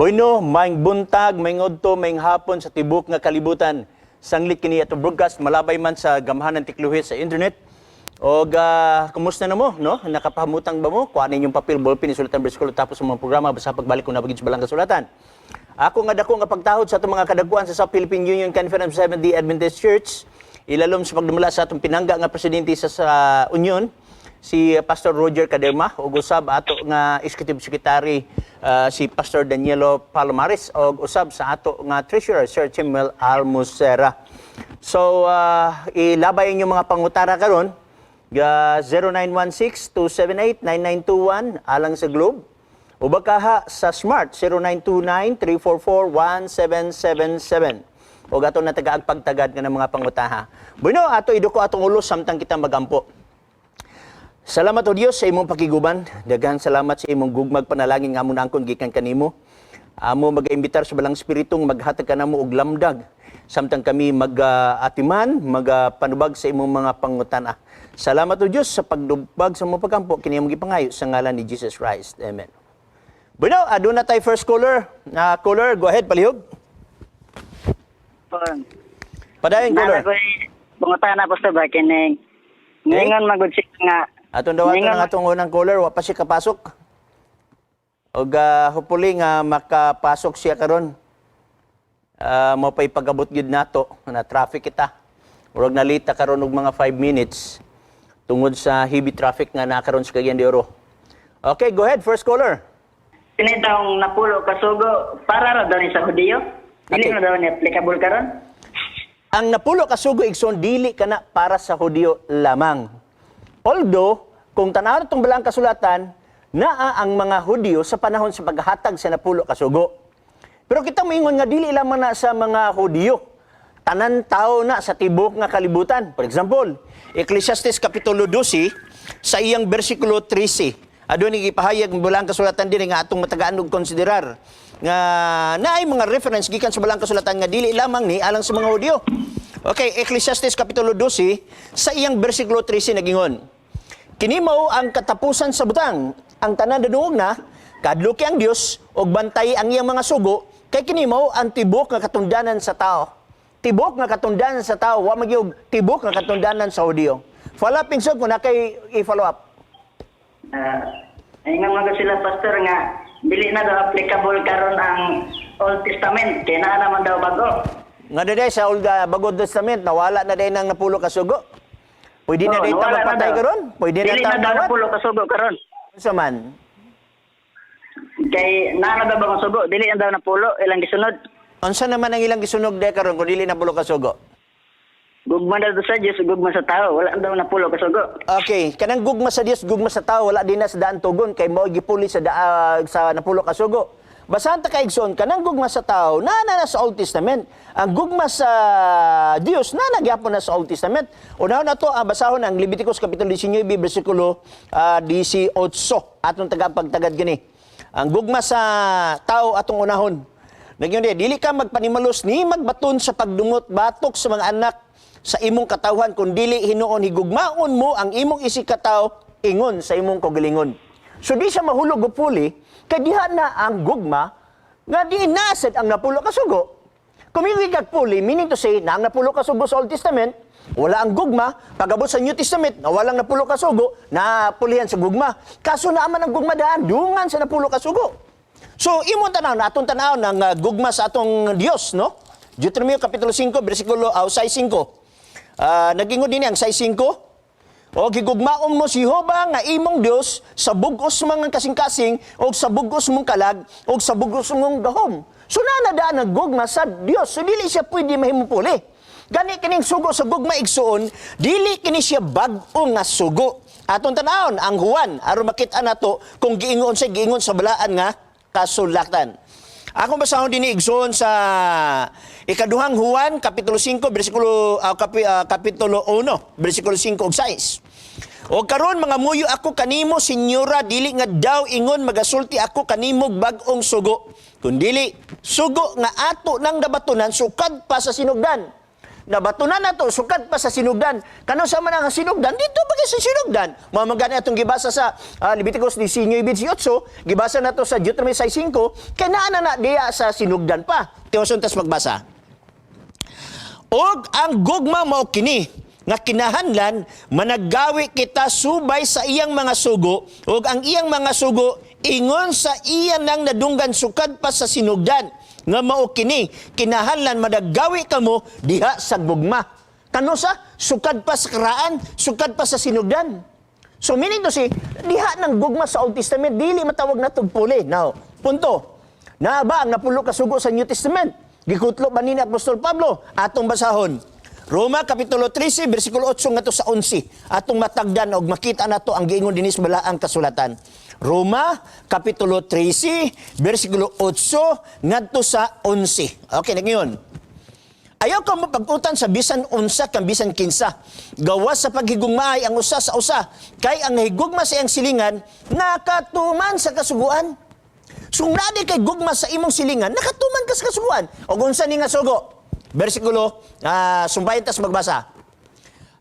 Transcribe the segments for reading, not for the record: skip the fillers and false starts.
Bueno, maayong buntag, maayong udto, maayong hapon sa tibok nga kalibutan. Sanglit kini ato broadcast malabay man sa gamhanan teknolohiya sa internet. Og kumusta na mo, no? Nakapahamutang ba mo? Kuha ninyong papel, ballpen, isulat ang bersikulo tapos sa mga programa basta pagbalik ko na sa balaang kasulatan. Ako nga dako nga pagtahod sa atong mga kadaguan sa South Philippine Union Conference of Seventh-day Adventist Church, ilalom sa pagdumala sa atong pinangga nga presidente sa Union, si Pastor Roger Caderma, ug usab ato nga Executive Secretary, si Pastor Danielo Palomares, ug usab sa ato nga Treasurer, Sir Chimuel Almucera. So ilabay inyong mga pangutana karon ga 0916-278-9921 alang sa Globe. O bakaha sa Smart 0929-344-1777. O ato na tagaag pagtagad nga ng mga pangutaha. Bueno, ato iduko atong ulo samtang kita magampo. Salamat, O Dios, sa imong pakiguban. Daghan salamat sa imong gugmag panalangin nga among naangkon gikan kanimo. Amo magaimbitar sa Balaang Espiritong maghatag kanamo og lamdag samtang kami mag-atiman, magapanubag sa imong mga pangutana. Salamat, O Dios, sa pagdubag sa imong pagkampo kini among gipangayo sa ngalan ni Jesus Christ. Amen. Bueno, aduna tay first caller. Na caller, go ahead, palihog. Po. Padayon, caller. Naa ko'y pangutana, Pastor, ba kining ningon magud siya nga Atong dawaton ningon ang atong unang caller, wa pa siya kapasok. Og hopefully nga makapasok siya karon. Mo pa'y pag-abot gyud nato na traffic kita. Murag nalita karon og mga 5 minutes tungod sa heavy traffic nga nakaron sa Cagayan de Oro. Okay, go ahead, first caller. Kini taong napulo ka sugo, para ra daw ni sa Hudiyo? Dili na daw ni applicable karon? Ang napulo ka sugo, igsoon, dili kana para sa Hudiyo lamang. Although, kung tanaw itong balaang kasulatan, naa ang mga Hudiyo sa panahon sa paghatag sa napulo ka sugo. Pero kita moingon nga dili lamang na sa mga Hudiyo. Tanan tao na sa tibok nga kalibutan. For example, Ecclesiastes Kapitulo 12 sa iyang bersikulo 13. Aduna gipahayag ang balaang kasulatan dinhi nga atong matagaan og konsiderar nga naay mga reference gikan sa balaang kasulatan nga dili lamang ni alang sa mga Hudiyo. Okay, Ecclesiastes Kapitulo 12 sa iyang bersikulo 13 nagingon: "Kini mao ang katapusan sa butang. Ang tanan nadungog na, kahadluki ang Dios ug bantay ang iyang mga sugo, kay kini mao ang tibok nga katundanan sa tao." Tibok nga katundanan sa tao, wa magyog tibok nga katundanan sa Hudiyo. Follow up, igsoon, kung na kay i-follow up. Ingon magud sila, Pastor, nga dili na daw applicable karon ang Old Testament kay naa naman daw bago. Nga day sa Old Bago Testament nawala na day nang napulo ka sugo. Pwede na Oo, day ta nawala na magpatay daw. karon? Pwede na Dili ta na daw magawat? napulo ka sugo karon. Unsa man? Kay naa na daw bagong sugo, dili na daw napulo ilang gisunod. Unsa naman ang ilang gisunog day karon kung dili napulo ka sugo? Gugma daw sa Dios, gugma sa tao, wala daw napulo ka sugo. Okay, kanang gugma sa Dios, gugma sa tao, wala din na sa daan tugon kay mao gipuli sa napulo ka sugo. Basahan ta kay igsoon, kanang gugma sa tao na na, na sa Old Testament. Ang gugma sa Dios na nagyapon na sa Old Testament. Unahon na to ang basahon ang Leviticus kapitulo 19 bersikulo 18 atong tagapagtagad gini. Ang gugma sa tao atong unahon. Nagyun di, dili ka magpanimalos ni magbaton sa pagdumot batok sa mga anak sa imong katawhan, kun dili hinuon higugmaon mo ang imong isigkatawo ingon sa imong kaugalingon. So di siya mahulog og puli kay diha na ang gugma nga di nasad ang napulo ka sugo. Kung yung puli, meaning to say, na ang napulo ka sugo sa Old Testament, wala ang gugma. Pag-abot sa New Testament, na walang napulo ka sugo, na pulihan sa gugma. Kaso naaman ang gugma daan, dungan sa napulo ka sugo. So, imong tanaw, na atong tanaw ng gugma sa atong Dios, no? Deuteronomio Kapitulo 5, versikulo 6:5. Nagingon din ang 6:5, "O gigugmaon mo si Jehova nga imong Dios sa bug-os mga kasing-kasing o sa bug-os mong kalag o sa bug-os mong gahom." So nanadaan ang gugma sa Dios. So dili siya pwede mahimong puli. Gani kining sugo sa gugma, igsuon, dili kini siya bag-o nga sugo. Atong tanawon ang Juan aron makita nato kung giingon sa giingon sa balaan nga kasulatan. Akong basahon din igsoon sa ikaduhang Juan kapitulo 5 bersikulo kapitulo 1 bersikulo 5 ug 6. "O karon mga muyo ako kanimo, senyora, dili nga daw ingon magasulti ako kanimo bag-ong sugo, kundili sugo nga ato nang nabatunan sukad pa sa sinugdan." Nabatunan na to, sukad pa sa sinugdan. Kano sa man ang sinugdan, dito ba sa sinugdan? Mao man gani atong gibasa sa Leviticus 19:18, gibasa na to sa Deuteronomy 6:5, kay naa na na diya sa sinugdan pa. Tiwason tas magbasa. Og ang gugma mao kini nga kinahanglan managgawi kita subay sa iyang mga sugo, ug ang iyang mga sugo ingon sa iya nang nadunggan sukad pa sa sinugdan, nga mao kini, kinahanglan managgawi kamo diha sa gugma. Kano sa sukad pa sa karaan, sukad pa sa sinugdan. So meaning to say, diha ng gugma sa Old Testament, dili matawag na puli. Now, punto. Na ba ang napulo ka sugo sa New Testament? Gikutlo ba ni Apostol Pablo? Atong basahon. Roma Kapitulo 13, versikulo 8 ngadto sa 11. Atong matagdan og makita nato ang giingon dinhi sa balaang kasulatan. Roma Kapitulo 13, versikulo 8 ngadto sa 11. Okay, ngayon. Ayaw ka mapag-utan sa bisan unsa kang bisan kinsa. Gawas sa paghigugmaay ang usa sa usa. Kay ang higugma sa iyang silingan, nakatuman sa kasuguan. So kung naa kay gugma sa imong silingan, nakatuman ka sa kasuguan. O unsa ni nga sugo? Versikulo, sumbayan tas magbasa.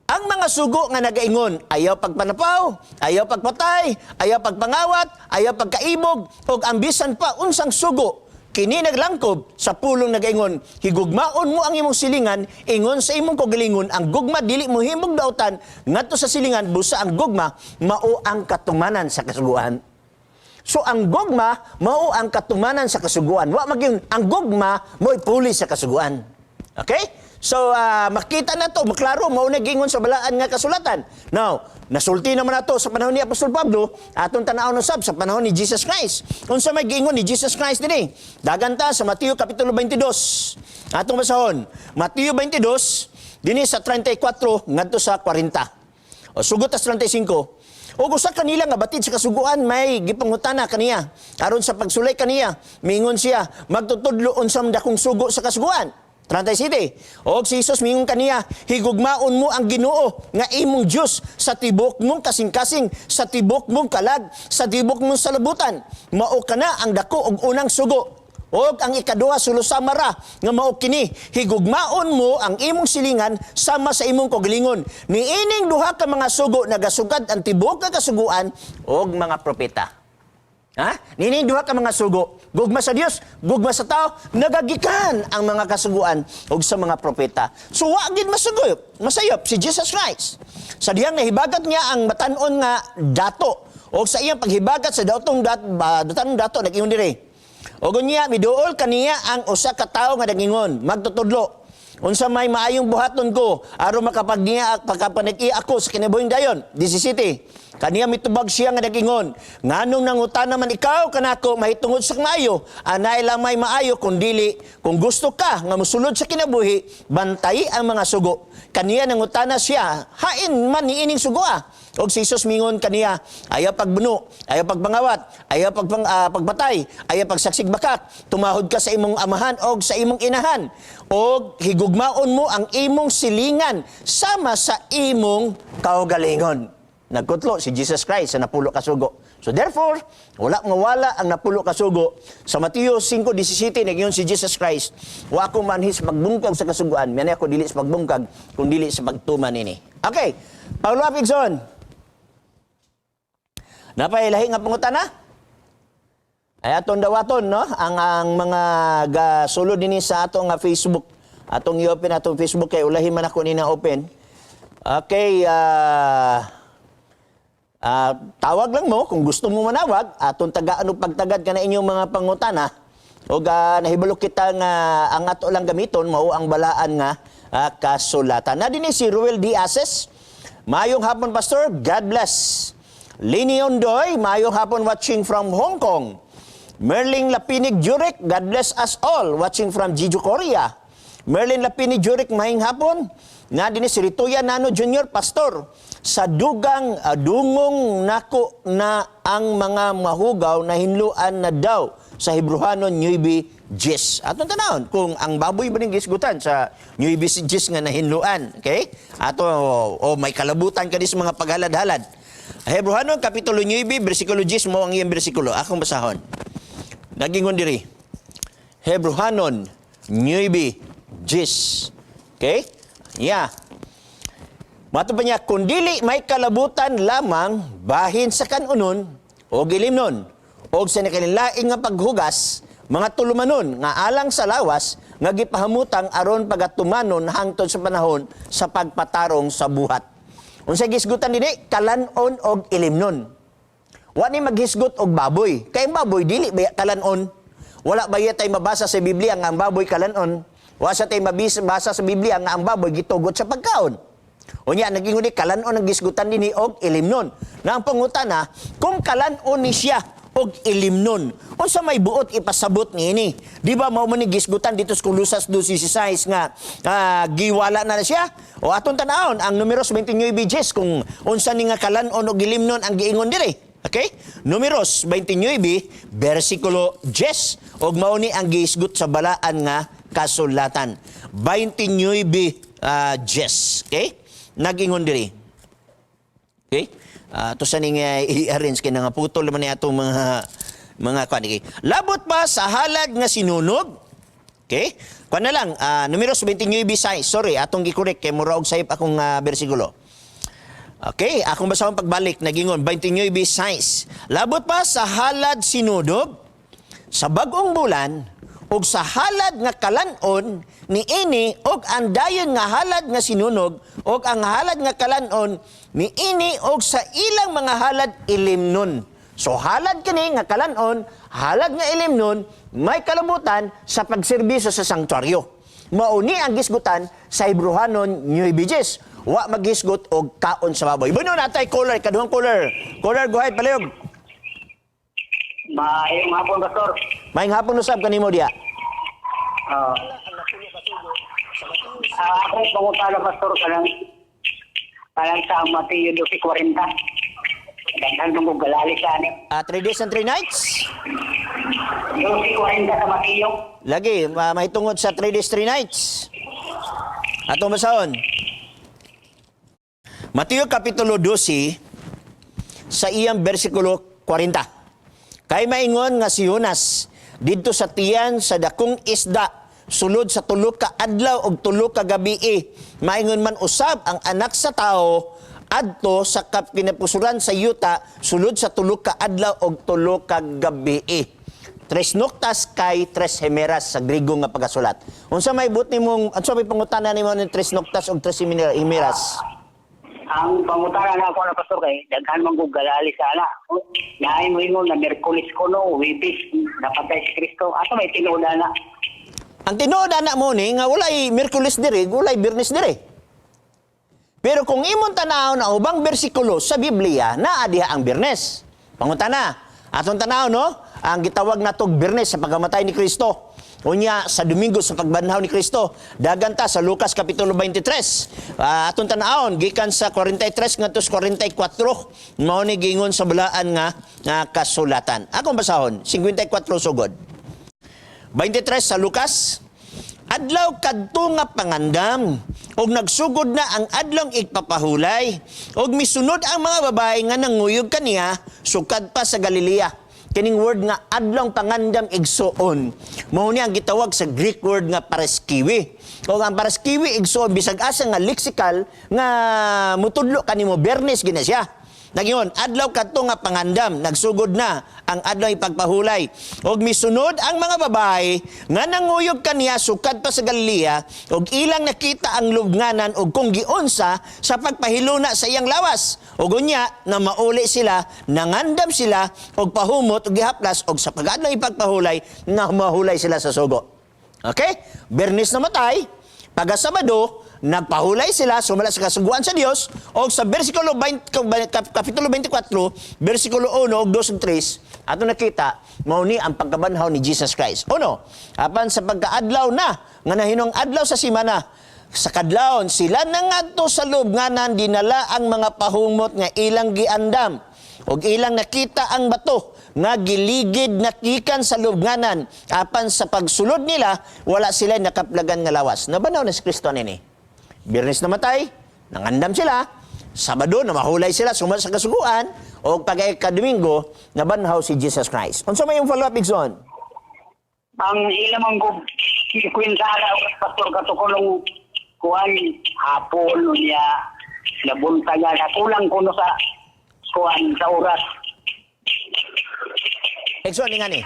Ang mga sugo nga nagaingon, ayaw pagpanapaw, ayaw pagpatay, ayaw pagpangawat, ayaw pagkaibog, ug ang bisan pa unsang sugo, kini naglangkob sa pulong nagaingon, higugmaon mo ang imong silingan, ingon sa imong kaugalingon. Ang gugma dili mo himog dautan ngadto sa silingan, busa ang gugma mao ang katumanan sa kasuguan. So ang gugma mao ang katumanan sa kasuguan. Wa magyun ang gugma mo'y puli sa kasuguan. Okay? So makita na to, maklaro mao na gingon sa balaan nga kasulatan. Now, nasulti naman nato sa panahon ni Apostol Pablo, atong tan-awon usab sa panahon ni Jesus Christ. Unsa may giingon ni Jesus Christ dinhi? Dagan ta sa Mateo Kapitulo 22. Atong basahon. Mateo 22 dinhi sa 34 ngadto sa 40. O sugot tas 35. O usa kanila nga batid sa kasuguan may gipangutana kaniya. Aron sa pagsulay kaniya, mingon siya, "Magtutudlo, unsa man dakong sugo sa kasuguan?" 37. Og si Jesus mingon kaniya, "Higugmaon mo ang Ginoo nga imong Dios sa tibok mong kasing-kasing, sa tibok mong kalag, sa tibok mong salabutan. Mao kana ang dako og unang sugo. Og ang ikaduha sulosamara ra nga mao kini, higugmaon mo ang imong silingan sama sa imong kaugalingon. Niining duha ka mga sugo nagasugad ang tibuok nga kasuguan og mga propeta." Ha? Niining duha ka mga sugo, gugma sa Dios, gugma sa tao, nagagikan ang mga kasuguan ug sa mga propeta. So wa gid masayop si Jesus Christ. Sa diyang nahibagat niya ang matan-on nga dato og sa iyang paghibagat sa datong dat, ba, datanong dato, nag-ingon diri. Og unya miduol kaniya ang usa ka tawo nga nagingon, "Magtutudlo, unsa may maayong buhaton ko aron makapagniya pagkapanag-iya ako sa kinabuhing dayon?" 17. Kaniya mitubag siya nga nagingon, "Nganong nangutana man ikaw kanako mahitungod sa maayo? Anay lang may maayo kung dili kung gusto ka nga mosulod sa kinabuhi, bantayi ang mga sugo." Kaniya nangutana siya, "Hain man niining sugo ah?" Og si Jesus mingon kaniya, "Ayaw pagbuno, ayaw pagpangawat, ayaw pagpatay, ayaw pagsaksig bakak, tumahod ka sa imong amahan og sa imong inahan, og higugmaon mo ang imong silingan sama sa imong kaugalingon." Nagkutlo si Jesus Christ sa napulo ka sugo. So therefore, wala mawala ang napulo ka sugo. Sa Mateo 5:17, nagyon si Jesus Christ, "Wa ako manhi sa pagbungkag sa kasuguan, mianhi ako dili sa pagbungkag, kung dili sa pagtuman ini." Okay, Paulo Apigson. Napailahi nga pangutana? Ay atong dawaton, no, ang mga gasulod dinhi sa ato nga Facebook. Atong i-open atong Facebook kay ulahi man ako ni na open. Okay, tawag lang mo kung gusto mo manawag, atong tagaan og pagtagad kana inyong mga pangutana. Og nahibalo kita nga ang ato lang gamiton mao ang balaan nga kasulatan. Na dinhi si Ruel D. Ases. Mayong hapon, Pastor. God bless. Lini Ondoy, mayong hapon, watching from Hong Kong. Merling Lapinig Jurek, God bless us all, watching from Jeju, Korea. Merlin Lapinig Jurek, mahing hapon. Na din si Rituya Nano Jr., "Pastor, sa dugang dungong nako na ang mga mahugaw na hinluan na daw sa Hebrohanon 9:10." Atong tanawon kung ang baboy ba ning gisgutan sa 9:10 nga nahinluan. Okay? Ato o may kalabutan kani sa mga paghalad-halad. Hebrohanon Kapitulo 9, versikulo 10 mo ang iyang bersikulo. Akong basahon. Nagingon diri. Hebrohanon 9:10. Okay? Yeah. Mato pa niya, kung dili may kalabutan lamang bahin sa kanunon o gilimnon o sa nakalilaing nga paghugas, mga tulumanon nga alang sa lawas nga gipahamutang aron pagatumanon hangtod sa panahon sa pagpatarong sa buhat. Unsa gisgutan dinhi? Kalanon og ilimnon. Wa ni maghisgot og baboy. Kay ang baboy dili ba kalanon? Wala ba tay mabasa sa Biblia nga ang baboy kalanon? Wa sa tay mabasa sa Biblia nga ang baboy gitugot sa pagkaon. Unya nagingon ni kalanon ang gisgutan dinhi og ilimnon. Na ang pangutana, kung kalanon ni siya og ilimnon, unsa may buot ipasabot niini? Di ba mao man ni gisgutan dito sa Kolosas 2:16 nga giwala na na siya? O atong tan-awon ang Numeros 29:10 kung unsa ni nga kalanon og ilimnon ang giingon diri. Okay? Numeros 29, versikulo 10. Og mao ni ang gihisgot sa balaan nga kasulatan. 29, 10. Okay? Nagingon diri. Okay? To sa ning i-arrange kay nga putol naman ni atong mga kwan. Okay. Labot pa sa halad nga sinunog. Okay? Kwan na lang, Numeros 29 size. Sorry, atong gi-correct kay mura og sayop akong bersikulo. Okay, akong basahon pagbalik, nagingon 29 size. Labot pa sa halad sinudog, sa bagong bulan, ug sa halad nga kalanon niini og ang dayon nga halad nga sinunog og ang halad nga kalanon niini og sa ilang mga halad ilimnon. So halad kini nga kalanon, halad nga ilimnon, may kalabutan sa pagserbisyo sa sanktuaryo. Mauni ang gisgutan sa Hebrehanon 9:10. Wa magisgot og kaon sa baboy. Bueno, natay caller, kaduhang caller. Caller, go ahead, palihog. Maayong hapon, Pastor. Maayong hapon usab kanimo diya. Ako pangutana, Pastor, kanang sa Mateo 12:40. Daghan mong galali sa ani. 3 days and 3 nights. 12:40 sa Mateo. Lagi, mahitungod sa 3 days, 3 nights. Atong basahon. Mateo Kapitulo 12, sa iyang versikulo 40. Kay maingon nga si Jonas, didto sa tiyan sa dakong isda, sulod sa 3 ka adlaw og 3 ka gabii, maingon man usab ang Anak sa Tao, adto sa kinapusuran sa yuta, sulod sa 3 ka adlaw og 3 ka gabii. Tres noctas kay tres hemeras sa Griego nga pagkasulat. Unsa may but nimong, unsa may pangutana nimo ni tres noctas og tres hemeras? Ang pangutana na ako na, Pastor, kay daghan man kog galali sa ana. Naay mo ingon na Miyerkules ko no, Huwebes napatay si Kristo. Asa may tinuod na? Ang tinuod ana mo ni nga walay Miyerkules diri, walay Biyernes diri. Pero kung imong tan-awon ang ubang bersikulo sa Biblia, naa diha ang Biyernes. Pangutana, atong tan-aw no, ang gitawag natog Biyernes sa pagkamatay ni Kristo. Unya sa Domingo sa pagbanhaw ni Kristo, dagan ta sa Lucas kapitulo 23. Atong tan-awon gikan sa 43 ngadto sa 44, mao ni giingon sa balaan nga kasulatan. Akong basahon, 54 sugod. 23 sa Lucas, adlaw kadto nga pangandam og nagsugod na ang adlong igpapahulay og misunod ang mga babae nga nanguyog kaniya sukad pa sa Galilea. Kining word nga adlong pangandam, igsuon, mao ni ang gitawag sa Greek word nga paraskiwi. Og ang paraskiwi, igsuon, bisag asa nga lexical nga mutudlo kanimo, Biyernes gina siya. Nagyon, adlaw kadto nga pangandam, nagsugod na ang adlaw ipagpahulay. Og misunod ang mga babae nga nanguyog kaniya sukad pa sa Galilea, og ilang nakita ang lubnganan og kung giunsa sa pagpahiluna sa iyang lawas. Og unya na mauli sila, nangandam sila og pahumot og gihaplas, og sa pag-adlaw ipagpahulay, na mahulay sila sa sugo. Okay? Biyernes namatay, pagka-Sabado, nagpahulay sila, sumala sa kasuguan sa Dios, o sa versikulo 20, kapitulo 24, versikulo 1 ug 2 ug 3, ato nakita, mao ni ang pagkabanhaw ni Jesus Christ. Uno, apan sa pagkaadlaw na, nga nahinong adlaw sa simana, sa kadlawon, sila nangadto sa lubnganan, dinala ang mga pahumot nga ilang giandam, ug ilang nakita ang bato nga giligid nakikan sa lubnganan, apan sa pagsulod nila wala sila nakaplagan nga lawas. Nabanhaw na si Kristo nini. Biyernes namatay, nangandam sila, Sabado na mahulay sila sumala sa kasuguan, o pag Domingo nabanhaw si Jesus Christ. Unsa may yung follow-up, Igsoon? Ang ilang mang kwentara, Pastor, katukulong kuan hapon niya nabuntagan, kulang kuno sa kuan sa oras. Igsoon, nga ni.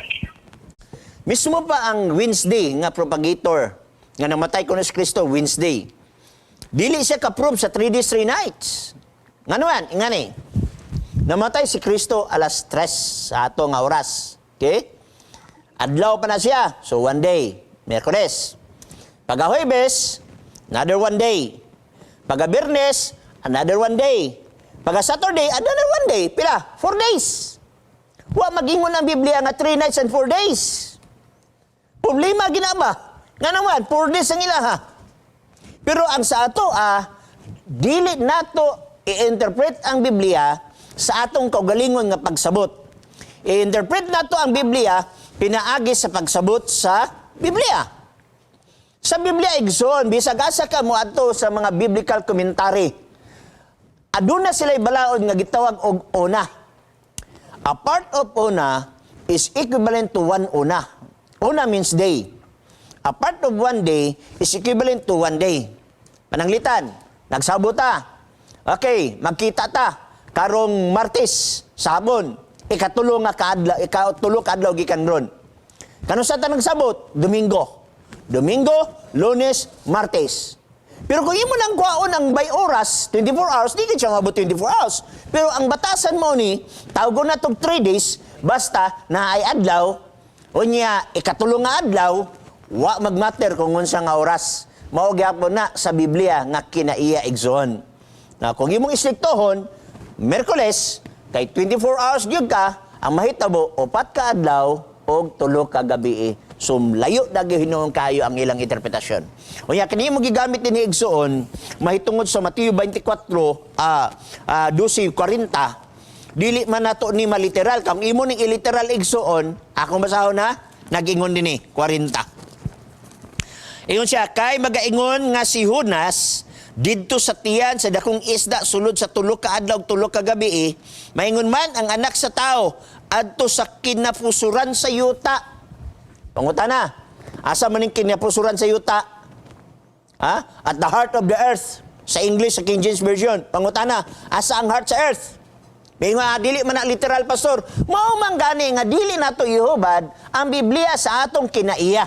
Mismo pa ang Wednesday nga propagator nga namatay kuno si Kristo Wednesday. Dili siya ka-prove sa 3 days, 3 nights. Nga naman, nga ni. Namatay si Kristo alas 3 sa ato nga oras. Okay? Adlaw pa na siya. So one day, Miyerkules. Pagka Huwebes, another one day. Pagka Biyernes, another one day. Pagka Saturday, another one day. Pila? 4 days. Wa magingon ang Biblia nga 3 nights and 4 days. Problema gina ba? Nga naman, 4 days ang ilaha. Pero ang sa ato, dili nato i-interpret ang Biblia sa atong kaugalingon nga pagsabot. I-interpret nato ang Biblia pinaagi sa pagsabot sa Biblia. Sa Biblia, igsoon, bisag asa ka mo adto sa mga biblical commentary, aduna sila'y balaod nga gitawag og ona. A part of ona is equivalent to one ona. Ona means day. A part of one day is equivalent to one day. Pananglitan, nagsabot ta. Okay, magkita ta. Karong Martes, sabon. Ikatulo nga kaadlaw, ikatulo ka adlaw gikan ron. Kanus-a ta nagsabot? Domingo. Domingo, Lunes, Martes. Pero kung imo nang kuhaon ang by oras, 24 hours, di gid siya mabot 24 hours. Pero ang batasan mo ni, tawgon na tog 3 days, basta na ay adlaw, unya ikatulo nga adlaw, wa magmatter kung unsa nga oras. Mao gyapon na sa Biblia nga kinaiya, igsoon. Na kung imong istriktohon, Miyerkules, kay 24 hours gyud ka, ang mahitabo, 4 ka adlaw og 3 ka gabi. So layo na gyud hinuon kayo ang ilang interpretasyon. Unya kini mo gigamit din ni igsoon mahitungod sa Mateo 24 12:40. Dili man nato ni maliteral. Kung imo ning iliteral, igsoon, akong basahon na, nag-ingon din ni 40. Ingon siya, kay magaingon nga si Jonas, didto sa tiyan sa dakong isda, sulod sa 3 ka adlaw, 3 ka gabi, maingon man ang Anak sa Tao, adto sa kinapusuran sa yuta. Pangutana, asa man ning kinapusuran sa yuta? Ha? At the heart of the earth. Sa English, sa King James Version. Pangutana, asa ang heart sa earth? May nga dili man na literal, pastor. Mao man gani nga dili nato ihubad ang Biblia sa atong kinaiya.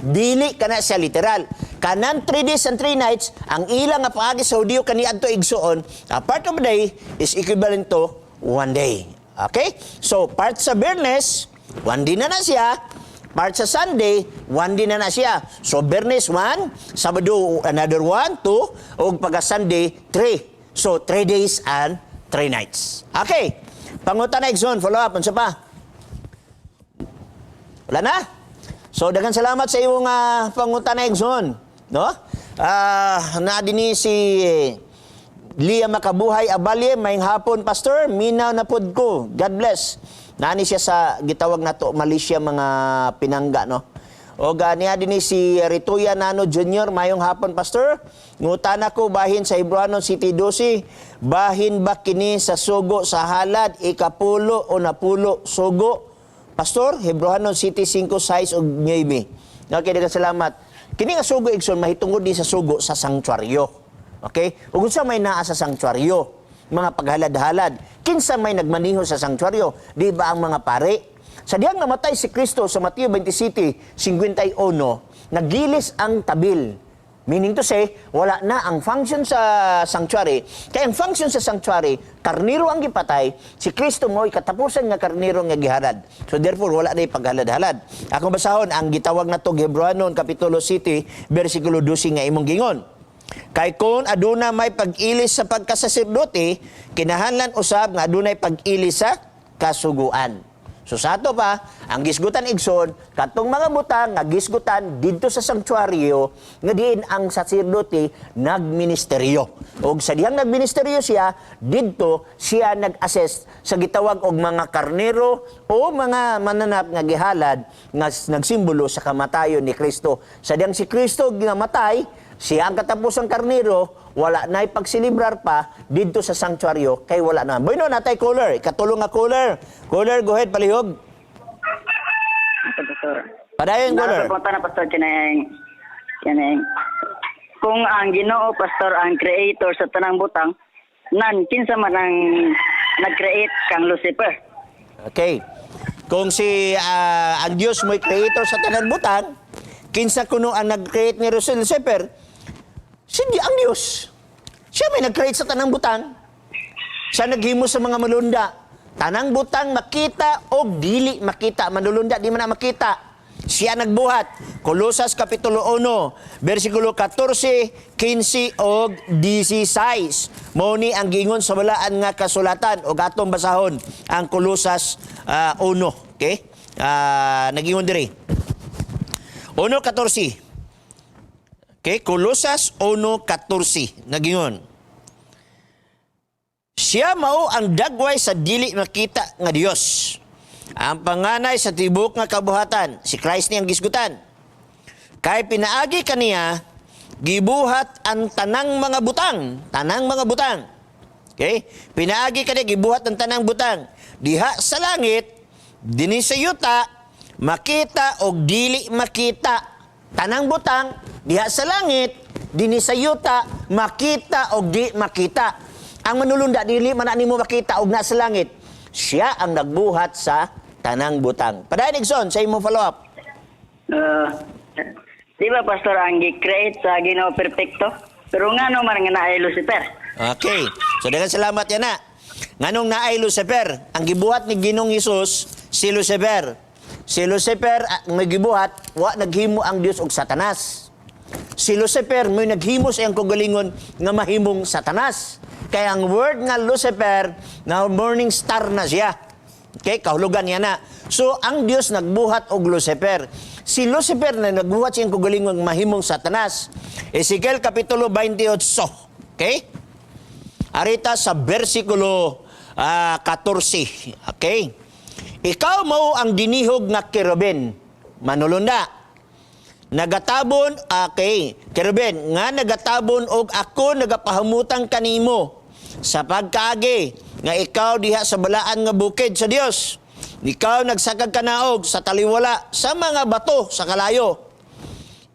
Dili kana siya literal. Kanan 3 days and 3 nights, ang ilang nga paagi sa Hudiyo kaniadto, igsuon, a part of a day is equivalent to one day. Okay? So, part sa Biyernes, one day na na siya. Part sa Sunday, one day na na siya. So, Biyernes, 1, Sabado, another 1, 2, ug pagka Sunday, 3. So, 3 days and 3 nights. Okay. Pangutana, igsoon, follow up, unsa pa? Wala na? So, daghang salamat sa iyong pangutana, igsoon. No? Na dinhi si Lia Makabuhay Abalye, "Maayong hapon, Pastor, minaw na pod ko. God bless." Nani siya sa gitawag nato Malaysia, mga pinangga, no. O niya dinhi si Rituya Nano Jr., "Mayong hapon, Pastor. Ngutana ko bahin sa Hebreohanon 7:12, bahin ba kini sa sugo sa halad, ikapulo o napulo sugo? Pastor, Hebreohanon 7:5, 6 ug 9." Okay, daghang salamat. Kini nga sugo, igsoon, mahitungod din sa sugo sa sanktuaryo. Okay? Ug unsa may naa sa sanktuaryo? Mga paghalad-halad. Kinsa may nagmaniho sa sanktuaryo? Di ba ang mga pare? Sa dihang namatay si Kristo sa Mateo 27:51, nagilis ang tabil. Meaning to say, wala na ang function sa sanctuary. Kaya ang function sa sanctuary, karniro ang gipatay, si Kristo mo'y katapusan nga karniro nga gihalad. So therefore, wala na paghalad-halad. Akong basahon, ang gitawag na to Hebreohanon Kapitulo 7, versikulo 12 nga imong gingon. Kay kung aduna may pag-ilis sa pagkasaserdote, kinahanglan usab nga adunay pag-ilis sa kasuguan. So sa ato pa, ang gisgutan, igsoon, katong mga butang nga gisgutan didto sa sanktuaryo nga diin ang saserdote nagministeryo. Og sa dihang nagministeryo siya, didto siya nag-assist sa gitawag og mga karnero o mga mananap nga gihalad nga nagsimbolo sa kamatayon ni Kristo. Sa dihang si Kristo ginamatay, siya ang katapusang karnero, wala na pagsilibrar pa didto sa sanktuaryo kay wala na. Bueno, natay caller. Ikatulong nga caller. Caller, go ahead, palihog. Ito, Pastor. Padayon, caller. Nasa na, Pastor, kinang, kinang, Kung ang Ginoo, Pastor, ang creator sa tanang butang, nan kinsa man ang nag-create kang Lucifer? Okay. Kung si ang Dios mo'y creator sa tanan butang, kinsa kuno ang nag-create ni Lucifer? Hindi ang Dios. Siya may nag-create sa tanang butang. Siya naghimo sa mga malunda. Tanang butang makita o dili makita. Manulunda di man na makita. Siya nagbuhat. Kolosas Kapitulo 1, versikulo 14, 15 og 16. Mao ni ang giingon sa balaan nga kasulatan og atong basahon ang Kolosas 1. Okay? Nagingon diri. 1:14. Okay, Kolosas 1:14 nagingon. Siya mao ang dagway sa dili makita nga Dios. Ang panganay sa tibok nga kabuhatan, si Christ ni ang gisgutan. Kay pinaagi kaniya gibuhat ang tanang mga butang, tanang mga butang. Okay? Pinaagi kaniya gibuhat ang tanang butang diha sa langit, dinhi sa yuta, makita og dili makita. Tanang butang diha sa langit, dinhi sa yuta, makita og di makita. Ang manulunda dili man na nimo makita og na sa langit. Siya ang nagbuhat sa tanang butang. Padayon, Igsoon, sa imong follow up. Di ba, Pastor, ang gi-create sa Ginoo perpekto? Pero ngano man nga naay Lucifer? Okay. So daghang salamat yan na. Nganong naay Lucifer? Ang gibuhat ni Ginoong Hesus si Lucifer. Si Lucifer may gibuhat, wa naghimo ang Dios og Satanas. Si Lucifer may naghimo sa iyang kaugalingon nga mahimong Satanas. Kaya ang word nga Lucifer na morning star na siya. Okay, kahulugan niya na. So, ang Dios nagbuhat og Lucifer. Si Lucifer na nagbuhat sa iyang kaugalingon nga mahimong Satanas. Ezekiel Kapitulo 28. Okay? Arita sa versikulo 14. Okay? Ikaw mao ang dinihog nga kerubin, manulunda. Nagatabon, okay, kerubin, nga nagatabon og ako nagapahamutang kanimo sa pagkaagi nga ikaw diha sa balaan nga bukid sa Dios. Ikaw nagsakag kanaog sa taliwala sa mga bato sa kalayo.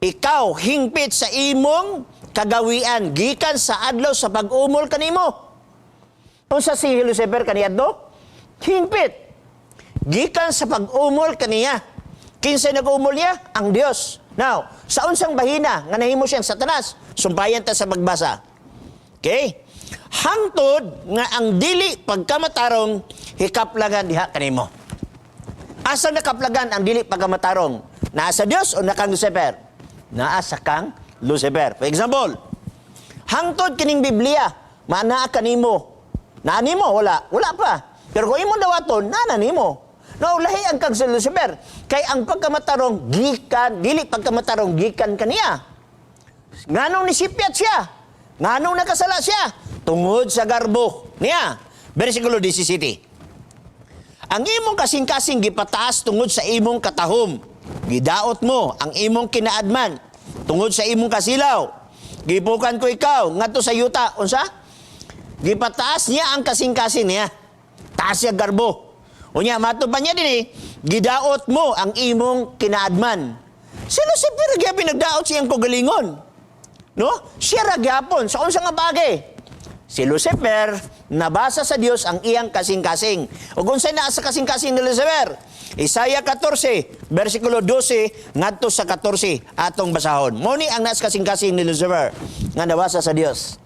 Ikaw hingpit sa imong kagawian gikan sa adlaw sa pag-umol kanimo. Unsa si Lucifer kaniadto? Hingpit. Gikan sa pag-umol kaniya. Kinsay nag-umol niya? Ang Dios. Now, sa unsang bahina nga nahimo siyang Satanas? Sumpayan ta sa pagbasa. Okay? Hangtod nga ang dili pagkamatarong hikaplagan diha kanimo. Asa nakaplagan ang dili pagkamatarong? Naa sa Dios o naa kang Lucifer? Naa sa kang Lucifer. For example, hangtod kining Biblia, maanaa kanimo. Naa nimo wala, wala pa. Pero kung imong dawaton, naa na nimo. No, lahi ang kang sa Lucifer. Kay ang pagkamatarong gikan, dili pagkamatarong gikan kaniya. Nganong nisipyat siya? Nganong nakasala siya? Tungod sa garbo niya. Versikulo 17. Ang imong kasing-kasing gipataas tungod sa imong katahom. Gidaot mo ang imong kinaadman tungod sa imong kasilaw. Gipukan ko ikaw ngadto sa yuta. Unsa? Gipataas niya ang kasing-kasing niya. Taas siya garbo. Unya, mato pa niya din eh, gidaot mo ang imong kinaadman. Si Lucifer gyapon nagdaot siyang kaugalingon. No? Siya ra gyapon sa unsa nga bagay. Si Lucifer nabasa sa Dios ang iyang kasing-kasing. Ug unsay naa sa kasing-kasing ni Lucifer? Isaiah 14, versikulo 12 ngadto sa 14 atong basahon. Mo ni ang naa sa kasing-kasing ni Lucifer nga nabasa sa Dios.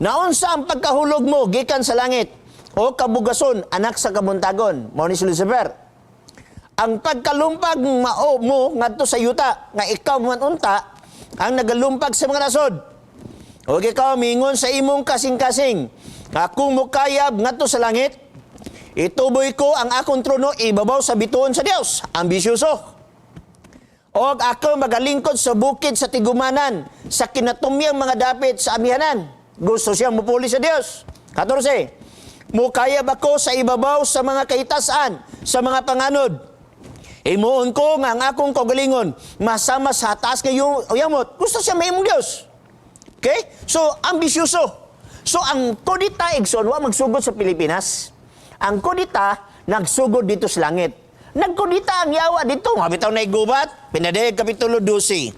Naunsa ang pagkahulog mo gikan sa langit o kabugason, anak sa kabuntagon? Mao ni si Lucifer. Ang pagkalumpag mao mo ngadto sa yuta nga ikaw man unta ang nagalumpag sa mga nasod. O ikaw mingon sa imong kasing-kasing, akong mukayab ngadto sa langit, ituboy ko ang akong trono ibabaw sa bituon sa Dios. Ambisyoso. Og ako magalingkod sa bukid sa tigumanan, sa kinatumyang mga dapit sa amihanan. Gusto siyang mupuli sa Dios. 14. Mukayab ako sa ibabaw sa mga kaitasan, sa mga panganod. Himuon ko nga ang akong kaugalingon masama sa taas nga yamot. Gusto siya mahimong Dios. Okay? So, ambisyoso. So, ang kudita, Igsoon, wa magsugod sa Pilipinas. Ang kudita, nagsugod dito sa langit. Nagkudita ang yawa dito. Nga bitaw na igubat. Pinadayag Kapitulo 12.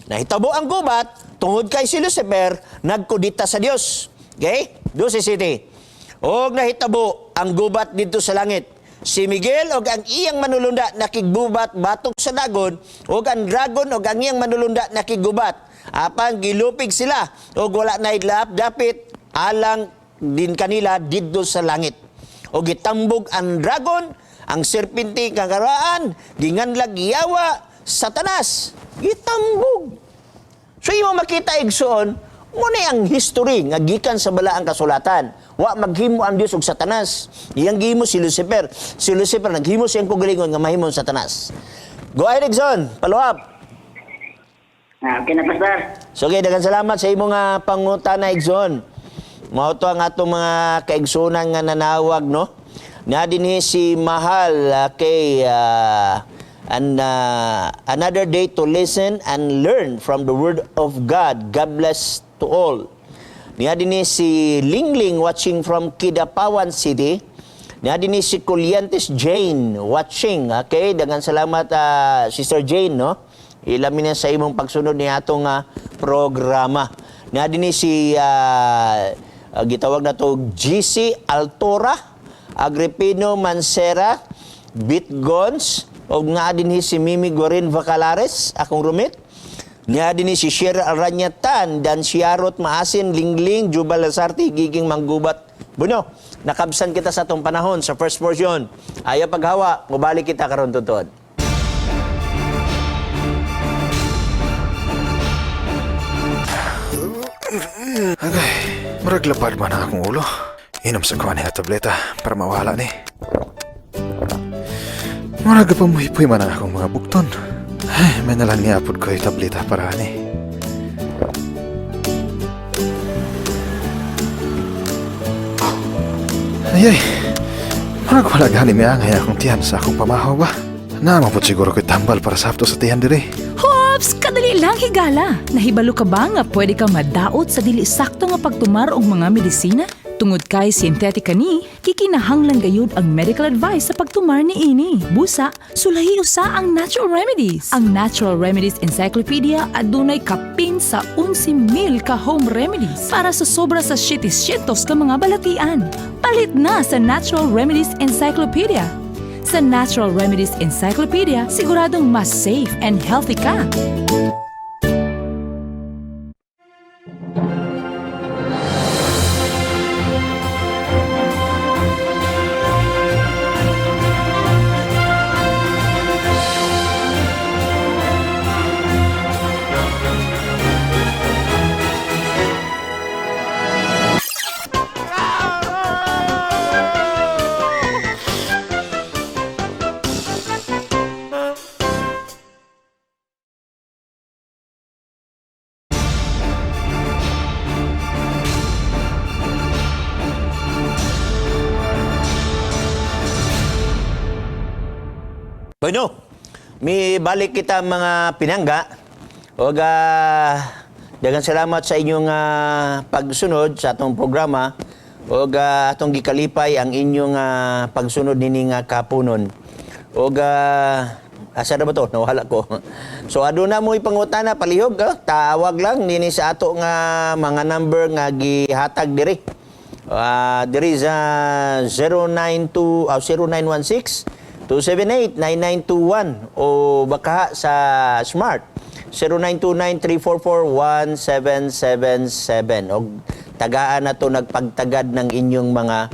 Nahitabo ang gubat tungod kay si Lucifer nagkudita sa Dios. Okay? 12:7. Og nahitabo ang gubat didto sa langit. Si Miguel og ang iyang manulunda nakigbubat batok sa dagon, og ang dragon og ang iyang manulunda nakiggubat. Apan gilupig sila og wala na dapit alang din kanila didto sa langit. O gitambog ang dragon, ang serpente kakaraan, ginganlag yawa, Satanas, gitambog. So imo makita, igsoon, muna ang history nga gikan sa balaang kasulatan. Wa maghimo ang Dios og Satanas. Iyang gihimo si Lucifer. Si Lucifer naghimo siyang kagalingon nga mahimo ang Satanas. Go ahead, igsoon. Follow up. Ah, okay na, Pastor. So okay, daghang salamat sa imong nga pangutana, igsoon. Mao to ang atong mga kaigsunan nga nanawag, no. Na dinhi si Mahal, kay and another day to listen and learn from the word of God. God bless to all. Niya dinhi si Lingling watching from Kidapawan City. Niya dinhi si Culientes Jane watching. Okay, daghang salamat, Sister Jane, no. Ilamin na sa imong pagsunod ni atong programa. Niya dinhi si gitawag na to GC Altora, Agripino Mancera, Bitgons, og nga dinhi si Mimi Gorin Vacalares, akong rumit. Niya dinhi si Shira Aranyatan, Dan Siarot Maasin, Lingling, Jubal Lazarte, Giging Manggubat. Bueno, nakabsan kita sa atong panahon sa first portion. Ayaw paghawa, mubalik kita karon tutod. Agay, murag lapad man ang akong ulo. Inom sa kuha niya tableta para mawala ni. Murag pa muhipoy man ang akong mga bukton. Ay, may nalang niapod ko yung tableta para ani. Ay, ay, murag wala gani may angay akong tiyan sa akong pamahaw ba? Naamapod siguro ko'y tambal para sakto sa tiyan dire. Hops! Kadali lang, higala! Nahibalo ka ba nga pwede kang madaot sa dili sakto nga pagtumar og mga medisina? Tungod kay synthetic kani, kikinahanglan gayud ang medical advice sa pagtumar ni ini. Busa, sulahi usa ang Natural Remedies. Ang Natural Remedies Encyclopedia adunay kapin sa 11,000 ka home remedies para sa sobra sa 700 ka mga balatian. Palit na sa Natural Remedies Encyclopedia. Sa Natural Remedies Encyclopedia, siguradong mas safe and healthy ka. Bueno, mi balik kita, mga pinangga. Og daghang salamat sa inyong pagsunod sa atong programa. Og atong gikalipay ang inyong pagsunod nini nga kapunon. Og asa na ba to? Nawala ko. So aduna mo ipangutana palihog, tawag lang nini sa ato nga mga number nga gihatag diri. Diri sa 092 0916 278 9921 o baka sa Smart 0929 344 1777 og tagaan na to nagpagtagad ng inyong mga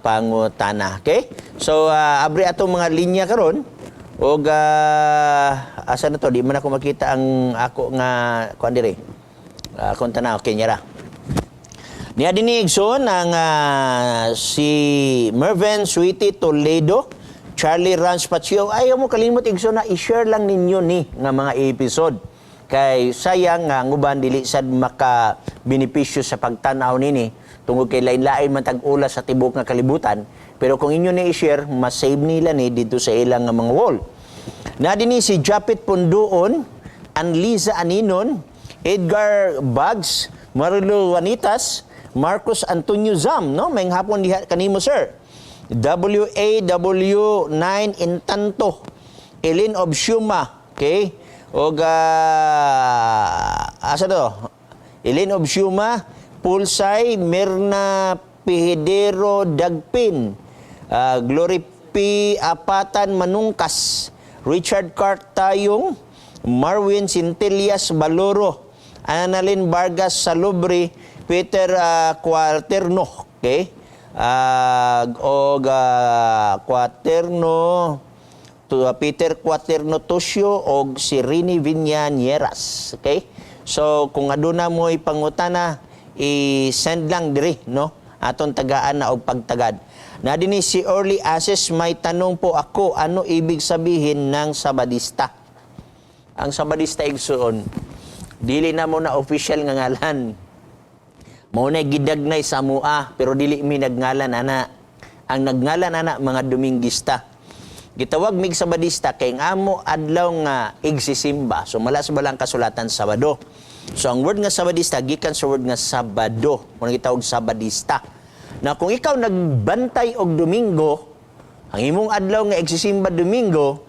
pangutana. Okay? So abri atong mga linya karon og asa na to, di man ako makita ang ako nga kuan diri. Akong tanaw okay niya ra. Niya dinhi, igsoon, ang si Mervin Sweetie Toledo, Charlie Rans Pachio. Ayaw mo kalimot, igsoon, na i-share lang ninyo ni nga mga episode. Kay sayang nga ang uban dili sad maka benepisyo sa pagtan-aw nini tungod kay lain-lain man tag-ula sa tibok nga kalibutan. Pero kung inyo ni i-share, mas-save nila ni dito sa ilang nga mga wall. Na dinhi si Japit Punduon, Anliza Aninon, Edgar Bugs, Marilu Juanitas, Marcos Antonio Zam, no? May hapon diha kanimo, sir. WAW9 Intanto, Elin Obshuma, okay? Og asa to? Elaine Obsuma, Pulsay, Mirna Pihidero Dagpin, Glory P. Apatan Manungkas, Richard Cart Tayong, Marwin Centillas Baloro, Annalyn Vargas Salubri, Peter Cuaterno, okay? Og Cuaterno to, Peter Cuaterno Tosio og si Rini Viñanieras. Okay? So kung aduna mo pangutana, i-send lang diri, no? Aton tagaan na og pagtagad. Na dinhi si Early Access, may tanong po ako, ano ibig sabihin ng Sabadista? Ang Sabadista, igsuon, dili na mo na official nga ngalan. Mao na gidagnay sa mua, pero dili mi nagngalan ana. Ang nagngalan ana mga Domingista. Gitawag mig Sabadista kay ang amo adlaw nga igsisimba. So mala sa balang kasulatan, Sabado. So ang word nga Sabadista gikan sa word nga Sabado. Mao na gitawag Sabadista. Na kung ikaw nagbantay og Domingo, ang imong adlaw nga igsisimba Domingo,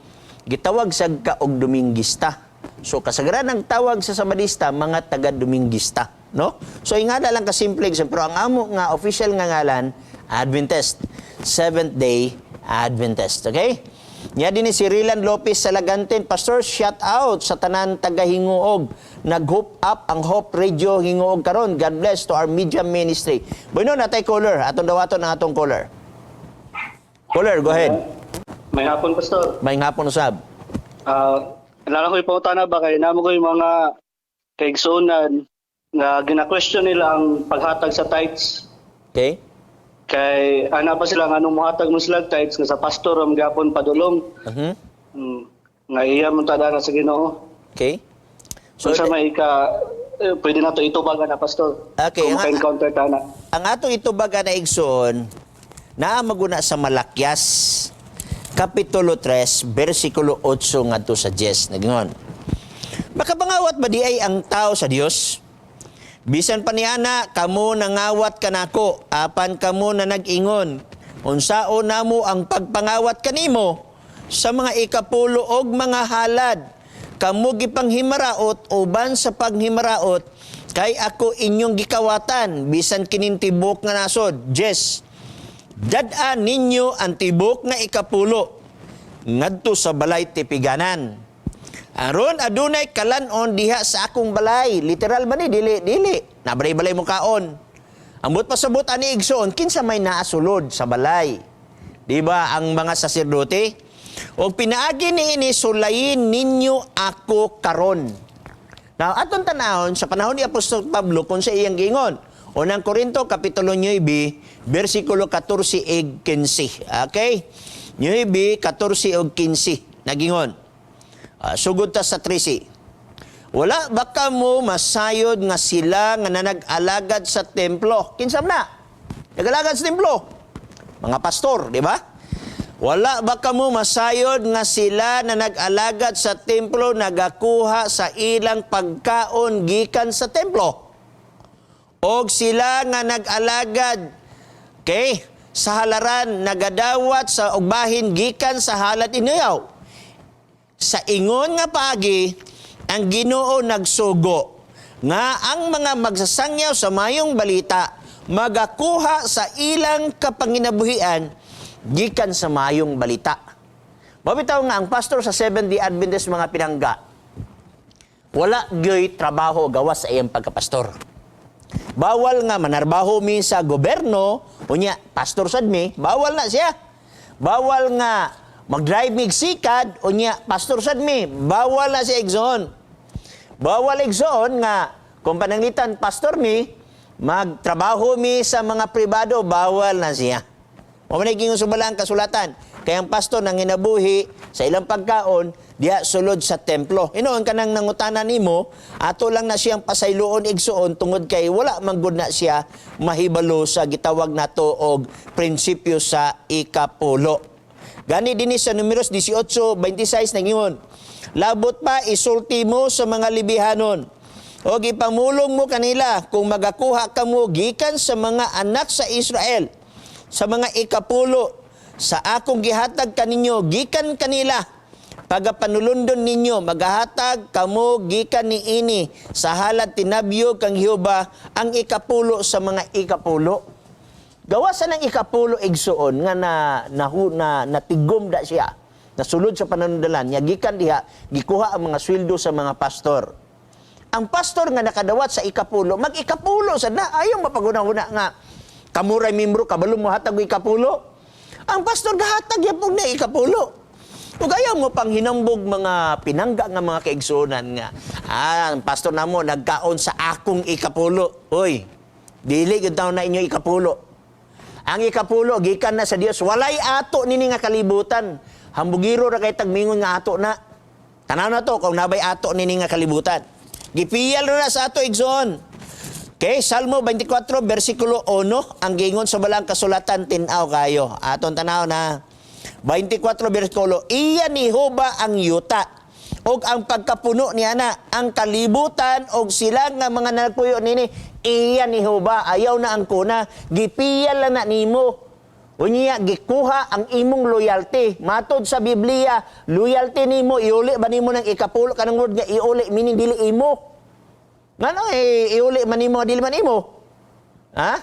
gitawag sad ka og Domingista. So kasagaran ang tawag sa Sabadista mga taga-Domingista, no? So ingana lang kasimple, pero ang amo nga official nga ngalan, Adventist, Seventh Day Adventist, okay? Nya din ni si Rilan Lopez Salagantin, "Pastor, shout out sa tanan taga Hinguog. Nag-hope up ang Hope Radio Hinguog karon. God bless to our media ministry." Bueno, natay caller. Atong dawaton ang atong caller. Caller, go ahead. Maayong hapon, Pastor. Maayong hapon usab. Alala ko ipangutana ba kay namo ko yung mga kaigsuonan nga gina-question nila ang paghatag sa tithes. Kay ana pa sila nga anong mohatag mo sila tithes nga sa pastor ang gapon padulong. Nga iya mo tada na sa Ginoo. So, So, sa may ka pwede na to itubag na, Pastor. Okay, kung maka-encounter ta na. Ang atong itubag na, igsoon, naa maguna sa Malakias kapitulo 3 bersikulo 8 ngadto sa 10, nagingon: "Makapangawat ba di ay ang tao sa Dios? Bisan pa niana kamo nangawat kanako. Apan kamo na nag-ingon, 'Unsaon namo ang pagpangawat kanimo?' Sa mga ikapulo og mga halad. Kamo gipanghimaraot uban sa paghimaraot kay ako inyong gikawatan bisan kining tibok nga nasod." 10. "Dad-a ninyo ang tibok nga ikapulo ngadto sa balay tipiganan. Aron adunay kalanon diha sa akong balay." Literal ba ni? Dili, dili. Nabalay-balay mo kaon. Ambot pasabot ani, igsoon, kinsa may naa sulod sa balay? Di ba ang mga saserdote? "Og pinaagi niini sulayin ninyo ako karon." Now, atong tanahon sa panahon ni Apostol Pablo kung sa iyang giingon. Unang Korinto, Kapitulo 9, versikulo 14 ug 15. Okay? 9, 14 ug 15. Nagingon. Sugod ta sa 13. "Wala ba kamo masayod nga sila nga nanag-alagad sa templo?" Kinsa man na? Nag-alagad sa templo. Mga pastor, di ba? "Wala ba kamo masayod nga sila na nag-alagad sa templo nagakuha sa ilang pagkaon gikan sa templo? Og sila nga nag-alagad, okay, sa halaran nagadawat sa ugbahin gikan sa halad iniyaw. Sa ingon nga paagi, ang Ginoo nagsugo nga ang mga magsasangyaw sa mayong balita magakuha sa ilang kapanginabuhian gikan sa mayong balita." Mabitaw nga ang pastor sa Seventh-day Adventist, mga pinangga, wala gyoy trabaho gawas sa iyang pagkapastor. Bawal nga manarbaho mi sa gobyerno, unya pastor sad mi, bawal na siya. Bawal nga mag-drive mig sikad, unya pastor sad mi, bawal na siya, igsoon. Bawal, igsoon, nga kung pananglitan pastor mi, magtrabaho mi sa mga pribado, bawal na siya. Mao man gingon sa balang kasulatan. Kaya ang pastor nang hinabuhi sa ilang pagkaon diha sulod sa templo. Inoon kanang nangutana nimo, ato lang na siyang pasayloon, igsuon, tungod kay wala man gud na siya mahibalo sa gitawag nato og prinsipyo sa ikapulo. Gani dinhi sa Numeros 18:26 nangingon, "Labot pa isulti mo sa mga Lebihanon o ipamulong mo kanila, kung magakuha kamo gikan sa mga anak sa Israel sa mga ikapulo sa akong gihatag kaninyo gikan kanila, Pagapanulundon ninyo, magahatag kamo gikan niini sa halad tinabyo kang Jehova ang ikapulo sa mga ikapulo. Gawa sa ng ikapulo, igsuon, nga na na, na natigom da siya. Nasulod sa pananundalan niya gikan diha gikuha ang mga sweldo sa mga pastor. Ang pastor nga nakadawat sa ikapulo, mag-ikapulo sa na ayaw mapaghuna-huna nga kamuray membro kabalo mo hatag og ikapulo. Ang pastor gahatag yapon na ikapulo. Ug ayaw mo pang hinambog mga pinangga nga mga kaigsuonan nga ang pastor namo nagkaon sa akong ikapulo. Uy, dili gyud taon na inyo ikapulo. Ang ikapulo gikan na sa Dios. Walay ato nini nga kalibutan. Hambugiro ra kay tagmingon nga ato na. Tanaw na to kung nabay ato nini nga kalibutan. Gipiyal ra na sa ato, igsoon. Okay, Salmo 24 versikulo 1 ang gingon sa balang kasulatan, tin-aw kayo. Aton tanaw na. 24 versikulo, iya ni Jehova ang yuta og ang pagkapuno niya na ang kalibutan og sila nga mga nagpuyo nini, iya ni Jehova. Ayaw na ang kuna, gipiyal lang na nimo. Unya gikuha ang imong loyalty. Matod sa Biblia, loyalty nimo iuli ba nimo ng ikapulo? Kanang word nga iuli meaning dili imo. Ngano eh, iuli man nimo dili man imo? Ha?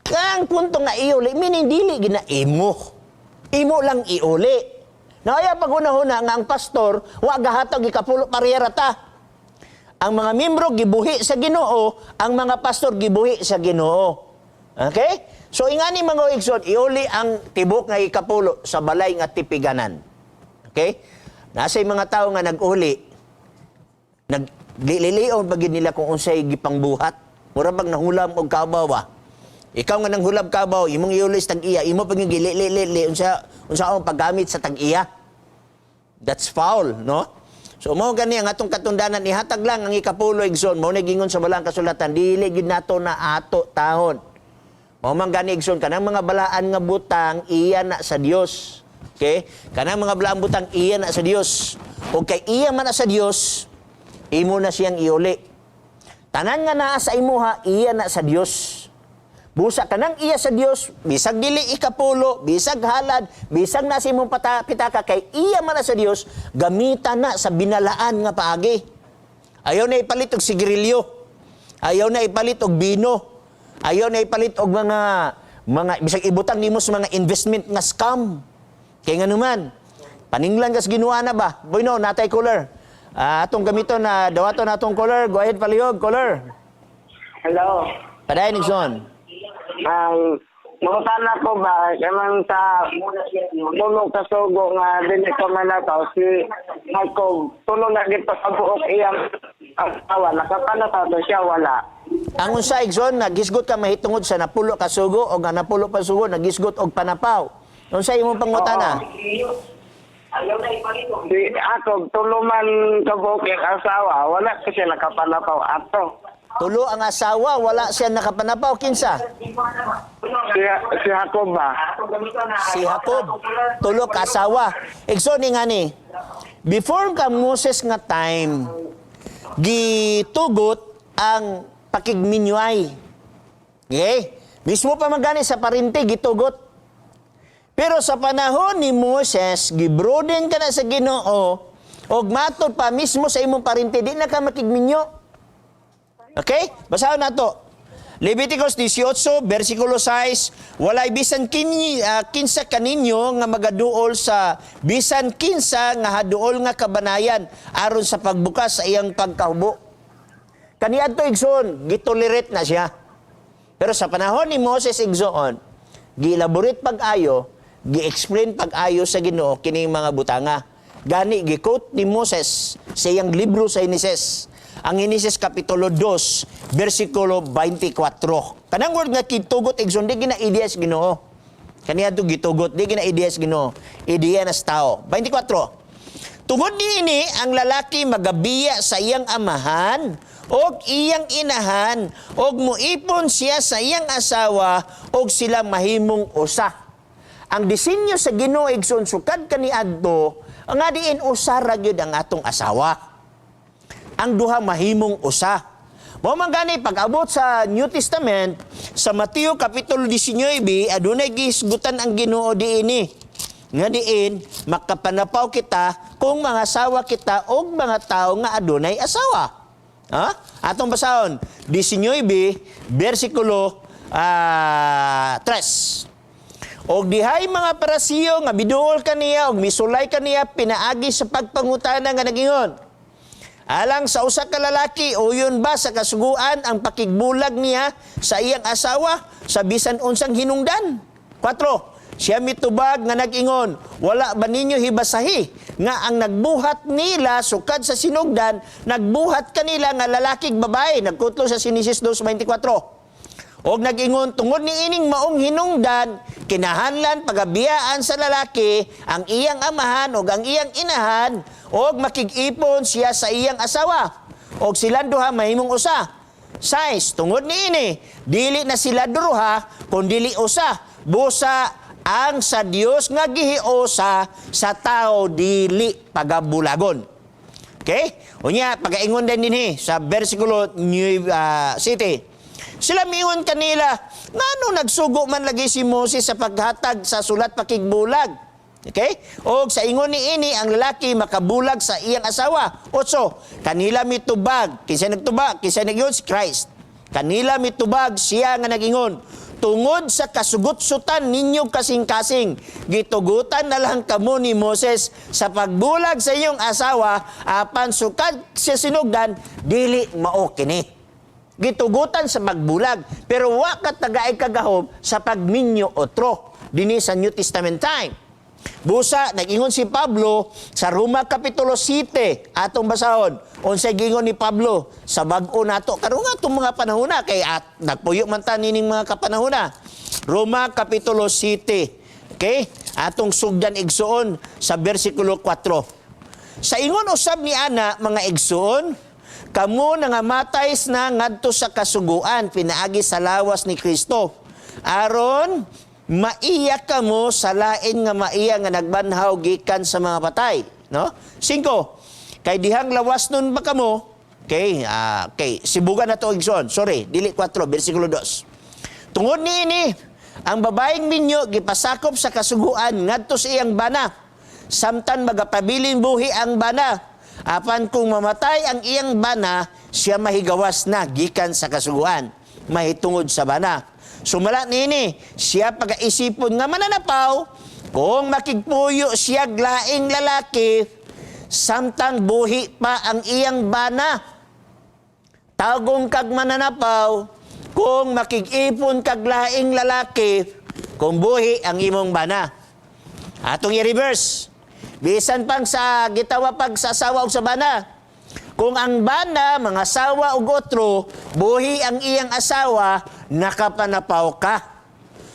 Kang punto nga iuli meaning dili gina imo. Imo lang iuli. Naaya paghuna-huna nga ang pastor wa gahatag ikapulo, parehara ta. Ang mga membro gibuhi sa Ginoo, ang mga pastor gibuhi sa Ginoo. Okay? So ingani, mga igsoon, iuli ang tibok nga ikapulo sa balay nga tipiganan. Okay? Nasa mga tao nga nag-uli, naglilion pa gid nila kung unsay gipangbuhat. Mura bag nahulam og kabaw ba? Ikaw nga nanghulam kabaw, imong iuli sa tag-iya, imo pag yung gili-li-li, unsa unsa ang paggamit sa tag-iya? That's foul, no? So mao gani ang atong katundanan, ihatag lang ang ikapulo, igsoon, mao na gingon sa balang kasulatan, dili gid nato na ato tahon. Mao man gani, igsoon, kanang mga balaan nga butang iya na sa Dios. Okay? Kanang mga balaan butang iya na sa Dios. O kay iya man na sa Dios, imo na siyang iuli. Tanan nga naa sa imuha, iya na sa Dios. Busa kanang iya sa Dios, bisag dili ikapulo, bisag halad, bisag nasa imong pitaka kay iya man na sa Dios, gamitan na sa binalaan nga paagi. Ayaw na ipalit og sigarilyo. Ayaw na ipalit og bino. Ayaw na ipalit og mga bisag ibutang nimo sa mga investment nga scam. Kay nganuman, paninglan kas Ginoo na ba? Bueno, natay caller. Ah, atong gamiton na dawaton atong caller. Go ahead palihog, caller. Hello. Padayon, Nixon. Ang mangutana ko ba, kanang sa tulo ka sugo nga dili ka manataw, si Jacob, tulo na gid pa sa buok iyang asawa, nakapanataw to siya, wala? Ang unsa, igsoon, nagisgot ka mahitungod sa napulo ka sugo o nga napulo pa sugo nagisgot og panapaw. Unsa imong pangutana? Si Jacob, tulo man ka buok iyang asawa, wala ko siya nakapanataw ato. Tulo ang asawa, wala siya nakapanapaw, kinsa? Si Jacob ba? Si Jacob, tulo ka asawa. Igsoon ni ngani. Before ka Moses nga time, gitugot ang pakigminyuay. Okay? Mismo pa man gani sa parente gitugot. Pero sa panahon ni Moses, gibroden ka na sa Ginoo, og matod pa mismo sa imong parente di na ka makigminyo. Okay? Basahon nato. Leviticus 18, versikulo 6, walay bisan kinsa kaninyo nga magaduol sa bisan kinsa nga haduol nga kabanayan aron sa pagbukas sa iyang pagkahubo. Kaniadto, igsoon, gitolerate na siya. Pero sa panahon ni Moses, igsoon, gi-elaborate pag-ayo, gi-explain pag-ayo sa Ginoo kining mga butanga. Gani gi-quote ni Moses sa iyang libro sa Genesis. Ang Genesis kapitulo 2, versikulo 24. Kanang word nga kitugot, igsoon, di gina ideya sa Ginoo. Kaniadto gitugot, di gina ideya sa Ginoo. Ideya na sa tao. 24. Tungod niini ang lalaki magabiya sa iyang amahan og iyang inahan og muipon siya sa iyang asawa og sila mahimong usa. Ang disenyo sa Ginoo, igsoon, sukad kaniadto ang diin usa ra gyud ang atong asawa. Ang duha mahimong usa. Mao man gani pag-abot sa New Testament sa Mateo kapitulo 19, adunay gihisgutan ang Ginoo diini. Nga diin makapanapaw kita kung mga asawa kita og mga tao nga adunay asawa. Ha? Atong basahon, 19, versikulo 3. Og dihay mga Parasiyo nga biduol kaniya og misulay kaniya pinaagi sa pagpangutana nga nagingon: "Alang sa usa ka lalaki, uyon ba sa kasuguan ang pakigbulag niya sa iyang asawa sa bisan unsang hinungdan?" 4. Siya mitubag nga nag-ingon, "Wala ba ninyo hibasahi nga ang nagbuhat nila sukad sa sinugdan, nagbuhat kanila nga lalaki ug babae?" Nagkutlo sa Genesis 2:24. Og nag-ingon, "Tungod ni ining maong hinungdan, kinahanglan pagabiyaan sa lalaki ang iyang amahan og ang iyang inahan og makig-ipon siya sa iyang asawa. Og silang duha mahimong usa." 6. Tungod ni ini, dili na sila duha, kun dili usa. Busa ang sa Dios nga gihiusa, sa tao dili pagabulagon. Okay? Unya, pagaingon din dinhi sa versikulo New City. Sila miingon kanila, "Ngano nagsugo man lagi si Moses sa paghatag sa sulat pakigbulag?" Okay? Og sa ingon ni ini, ang lalaki makabulag sa iyang asawa. 8. Kanila mitubag. Kinsa nagtubag? Kinsa nag-ingon? Si Christ. Kanila mitubag siya nga nagingon, "Tungod sa kasugutsutan ninyo kasing-kasing, gitugutan na lang kamo ni Moses sa pagbulag sa inyong asawa, apan sukad sa sinugdan, dili mao kini." Gitugutan sa pagbulag, pero wa ka tagaay kagahom sa pagminyo otro dinhi sa New Testament time. Busa, nag-ingon si Pablo sa Roma Kapitulo 7, atong basahon. Unsay giingon ni Pablo sa bag-o nato karon nga atong mga panahona kay at nagpuyo man ta nining mga kapanahona. Roma Kapitulo 7. Okay? Atong sugdan, igsuon, sa bersikulo 4. Sa ingon usab ni ana, mga igsuon, kamo nangamatay na ngadto sa kasuguan pinaagi sa lawas ni Kristo, aron maiya kamo sa lain nga maiya nga nagbanhaw gikan sa mga patay, no? 5. Kay dihang lawas nun ba kamo? Okay, okay, sibugan na to, igsoon. Sorry, dili 4, bersikulo 2. Tungod niini, ang babaeng minyo gipasakop sa kasuguan ngadto sa iyang bana, samtan magapabilin buhi ang bana. Apan kung mamatay ang iyang bana, siya mahigawas na gikan sa kasuguan mahitungod sa bana. Sumala niini, siya pagaisipon nga mananapaw kung makigpuyo siya laing lalaki samtang buhi pa ang iyang bana. Tagong kag mananapaw kung makig-ipon kag laing lalaki kung buhi ang imong bana. Atong i-reverse. Bisan pang sa gitawa pag sa asawa og sa bana. Kung ang bana mga asawa og otro, buhi ang iyang asawa, nakapanapaw ka.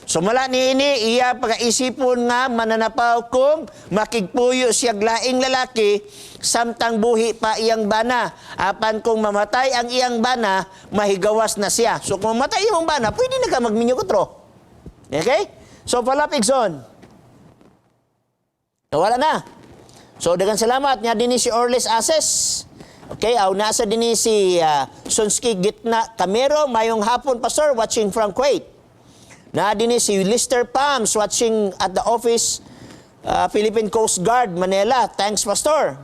Sumala niini, iya pagaisipon nga mananapaw kung makigpuyo siya laing lalaki samtang buhi pa iyang bana. Apan kung mamatay ang iyang bana, mahigawas na siya. So kung mamatay imong bana, pwede na ka magminyo otro. Okay? So palap, igsoon. Wala na. So daghang salamat nga dinhi si Orles Ases. Okay, aw nasa dinhi si Sonski Gitna Camero, "Mayong hapon, Pastor, watching from Kuwait." Na dinhi si Lister Pams, watching at the office, Philippine Coast Guard Manila. "Thanks, Pastor."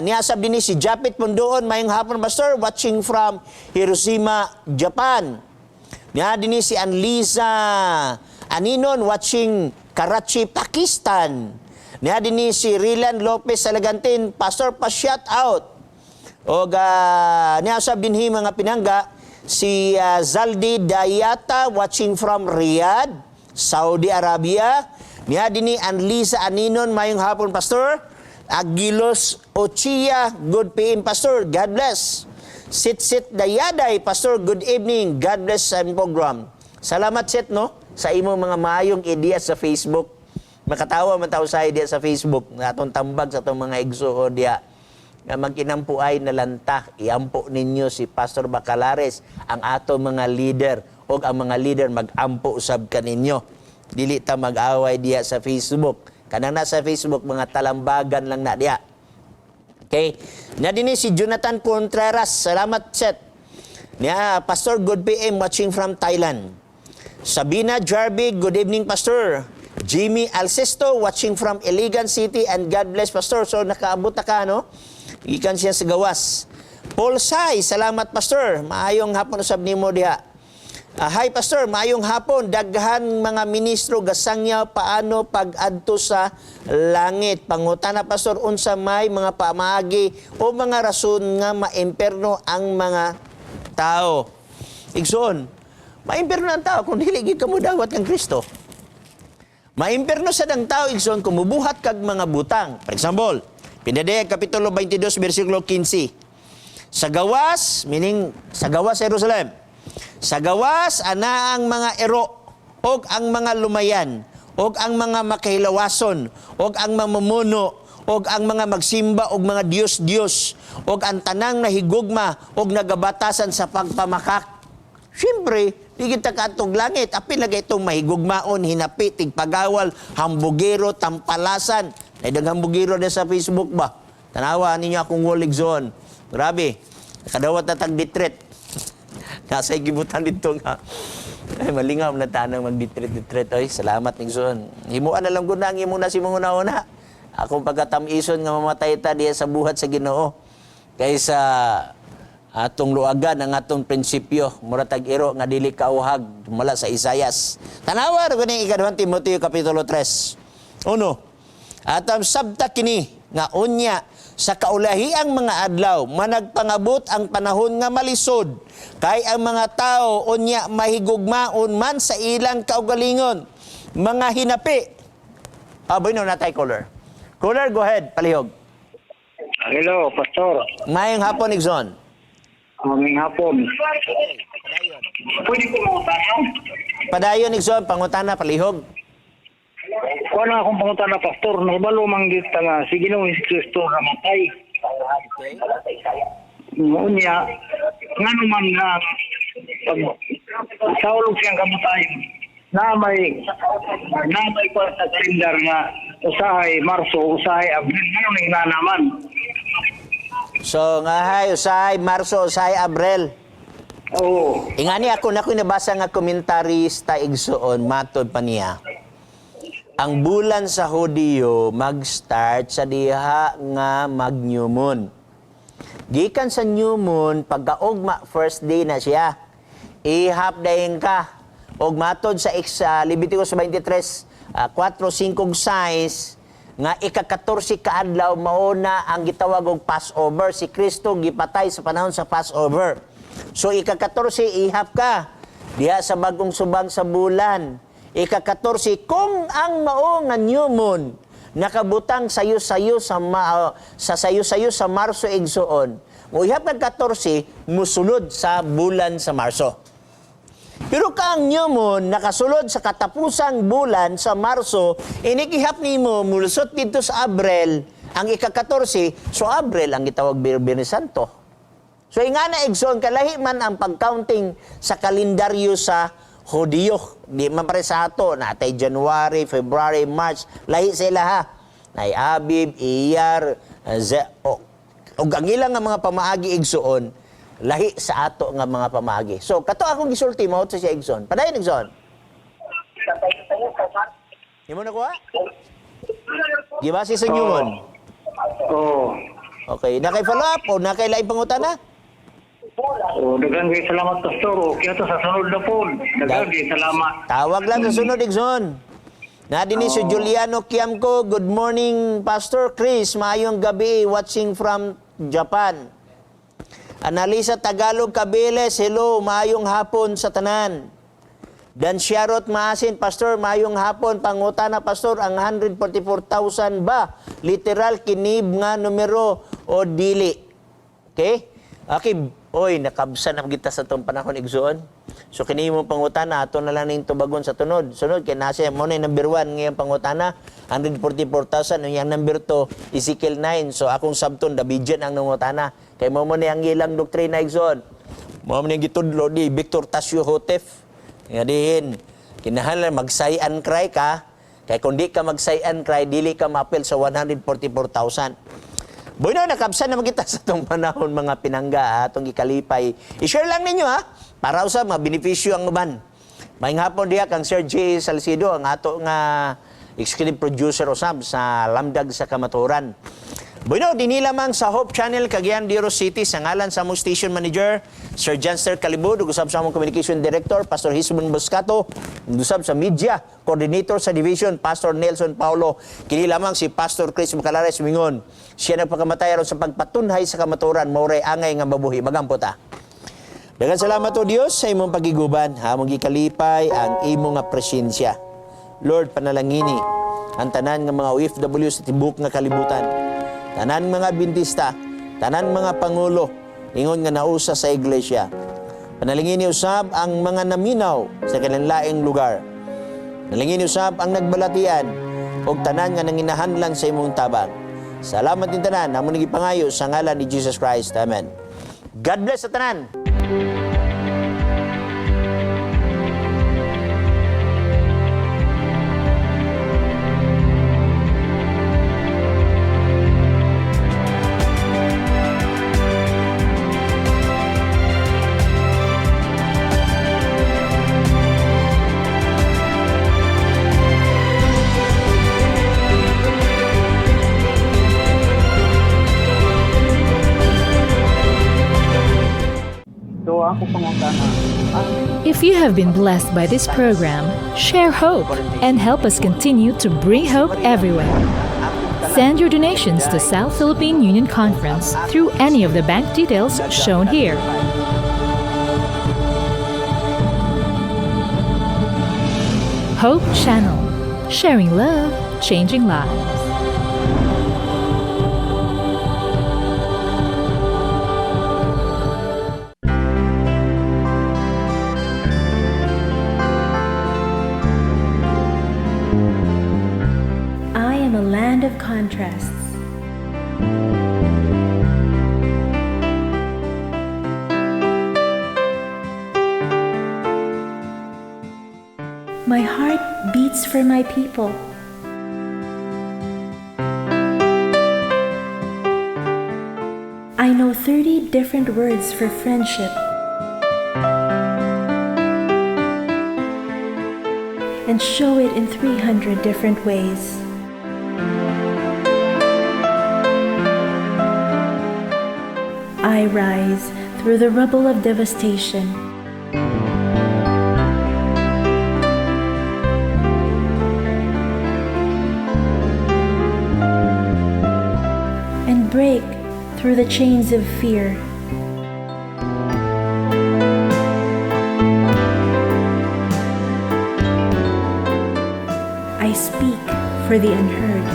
Niya sab dinhi si Japit Pundoon, "Mayong hapon, Pastor, watching from Hiroshima, Japan." Niya dinhi si Anliza Aninon, watching Karachi, Pakistan. Niya dinhi si Rilan Lopez Salagantin, "Pastor, pa shout out." Og niya sab dinhi, mga pinangga, si Zaldi Dayata, watching from Riyadh, Saudi Arabia. Niya dinhi Anlisa Aninon, "Mayong hapon, Pastor." Agilos Ochia, "Good PM, Pastor. God bless." Sit Sit Dayaday, "Pastor, good evening. God bless sa program." Salamat, Sit, no, sa imong mga maayong ideya sa Facebook. Makatawa man tao sa idea sa Facebook nga atong tambag sa atong mga igsuon diya nga magkinampuay na lanta, iampo ninyo si Pastor Bacalares, ang ato mga leader, og ang mga leader magampo usab kaninyo. Dili ta mag-away diya sa Facebook. Kanang nasa Facebook, mga talambagan lang na diya. Okay? Na dinhi si Jonathan Contreras. Salamat, Seth. Niya, "Pastor, good PM, watching from Thailand." Sabina Jarby, "Good evening, Pastor." Jimmy Alcesto watching from Iligan City and God bless, Pastor. So nakaabot na ka, no? Gikan siya sa gawas. Paul Sai, salamat, Pastor. Maayong hapon usab nimo diha. Hi Pastor, maayong hapon. Daghan mga ministro gasangyaw paano pag-adto sa langit. Pangutana, Pastor, unsa may mga pamaagi o mga rason nga maimperno ang mga tao? Igsoon, maimperno ang tao kung dili gid ka modawat kang Kristo. Maimperno sad ang tao, igsoon, kung mubuhat kag mga butang. For example, Pinadayag Kapitulo 22, versikulo 15. Sa gawas, meaning sa gawas sa Jerusalem, sa gawas ana ang mga ero og ang mga lumayan og ang mga makahilawason og ang mamumuno og ang mga magsimba og mga diyos-diyos og ang tanang nahigugma og nagabatasan sa pagpamakak. Siyempre, di kita kaadtog langit. Apil lagi itong mahigugmaon, hinapi, tigpagawal, hambugero, tampalasan. Ay, daghang hambugero na sa Facebook ba? Tanawa ninyo akong wall, zone. Grabe. Nakadawat na tag ditret. Nasa gibutan dito nga. Ay, malingaw na tanang magditret-ditret. Ay, salamat, Nixon. Himuan na lang gud na ang imo na si mong una-una. Akong pagkatamison nga mamatay ta diya sa buhat sa Ginoo. Kaysa atong luagan ang atong prinsipyo, mura tag iro nga dili kauhag mula sa Isayas. Tanawa ra kuning ikaduhang Timoteo kapitulo 3. Uno. Atam sabta kini nga unya sa kaulahiang mga adlaw managpangabot ang panahon nga malisod kay ang mga tao unya mahigugmaon man sa ilang kaugalingon, mga hinapi. Ah, bueno, natay caller. Caller, go ahead, palihog. Hello, Pastor. Maayong hapon, Igsoon. Maayong hapon. Pwede ko mangutana? Padayon, Igsoon, pangutana, palihog. Kuha na akong pangutana, Pastor. Nahibalo man kita nga si Ginoong Kristo namatay. Okay. Unya, ngano man nga pag saulog siyang kamatayon, na may kuha sa kalendar nga usahay Marso, usahay Abril, ngano ning naman? So nga hay, usahay Marso, usahay Abril. Oo. Ingani ako na ko nabasa nga komentarista, igsoon, matod pa niya. Ang bulan sa Hudiyo mag-start sa diha nga mag new moon. Gikan sa new moon, pagkaugma, first day na siya. Ihap dayon ka. Og matod sa Leviticus 23, 4, 5, 6, nga ika-14 kaadlaw mao na ang gitawag og Passover. Si Kristo gipatay sa panahon sa Passover. So ika-14 ihap ka diha sa bagong subang sa bulan. Ika-14, kung ang mao nga new moon nakabutang sayo-sayo sa sayo-sayo sa Marso, igsoon, moihap kag 14, musulod sa bulan sa Marso. Pero kang new moon nakasulod sa katapusang bulan sa Marso, inikihap nimo mulusot dito sa Abril, ang ika-14, so Abril ang gitawag Biyernes Santo. So ingana, igsoon, kalahi man ang pag-counting sa kalendaryo sa Hudiyo. Di man pare sa ato, natay January, February, March, lahi sila ha. Nay Abib, Iyar, og ang ilang nga mga pamaagi, igsoon, lahi sa ato nga mga pamaagi. So kato akong gisulti mao sa siya, igsoon. Padayon, igsoon. Imo na kuha? Gibase sa new moon. Oo. Okay, na kay follow up o na kay laing pangutana? Oh, daghan kay salamat, Pastor. Okay na to sa sunod na po. Daghan kay salamat. Tawag lang sa sunod, igsoon. Na din si Juliano Kiamco, good morning, Pastor Chris. Maayong gabi, watching from Japan. Analisa Tagalog Cabeles, hello, maayong hapon sa tanan. Dan Sharot Maasin, Pastor, maayong hapon. Pangutana, Pastor, ang 144,000 ba? Literal kinib nga numero o dili? Okay? Okay, oy, nakabsan na kita sa tong panahon, igsoon. So kini mo pangutana ato na lang ning tubagon sa tunod. Sunod kay nasa mo na yung number 1 ngayong pangutana, 144,000 unya ang number 2 Ezekiel 9. So akong sabton Davidian ang nangutana. Kay mo ni ang ilang doktrina, igsoon. Mo ni gitudlo ni Victor Tasio Hotef. Nga dihin kinahanglan mag-sigh and cry ka kay kung di ka mag-sigh and cry dili ka maapil sa 144,000. Bueno, nakabsan naman kita sa itong panahon, mga pinangga, ha, atong gikalipay. I-share lang ninyo ha, para usab mabenepisyo ang uban. Maayong hapon diha kang Sir J. Salcido, ang ato nga Executive producer usab sa Lamdag sa Kamatuoran. Bueno, dinhi lamang sa Hope Channel, Cagayan de Oro City, sa ngalan sa among station manager, Sir Janster Calibud, ug usab sa among communication director, Pastor Hismon Boscato, ug usab sa media coordinator sa division, Pastor Nelson Paulo. Kini lamang si Pastor Chris Macalares mingon, siya nagpakamatay aron sa pagpatunhay sa kamatuoran, mao ray angay nga mabuhi. Magampo ta. Daghang salamat, O Dios, sa imong pagiguban, among gikalipay ang imong nga presensya. Lord, panalangini ang tanan nga mga OFW sa tibok nga kalibutan. Tanan mga Adventista, tanan mga pangulo, ingon nga nausa sa iglesia. Panalangini usab ang mga naminaw sa kanilang lugar. Panalangini usab ang nagbalatian og tanan nga nanginahanglan sa imong tabang. Salamat din tanan, among gipangayo sa ngalan ni Jesus Christ. Amen. God bless sa tanan. So ako pangutana. If you have been blessed by this program, share hope and help us continue to bring hope everywhere. Send your donations to South Philippine Union Conference through any of the bank details shown here. Hope Channel, sharing love, changing lives. I am a land of contrasts. My heart beats for my people. I know 30 different words for friendship and show it in 300 different ways. I rise through the rubble of devastation. And break through the chains of fear. I speak for the unheard.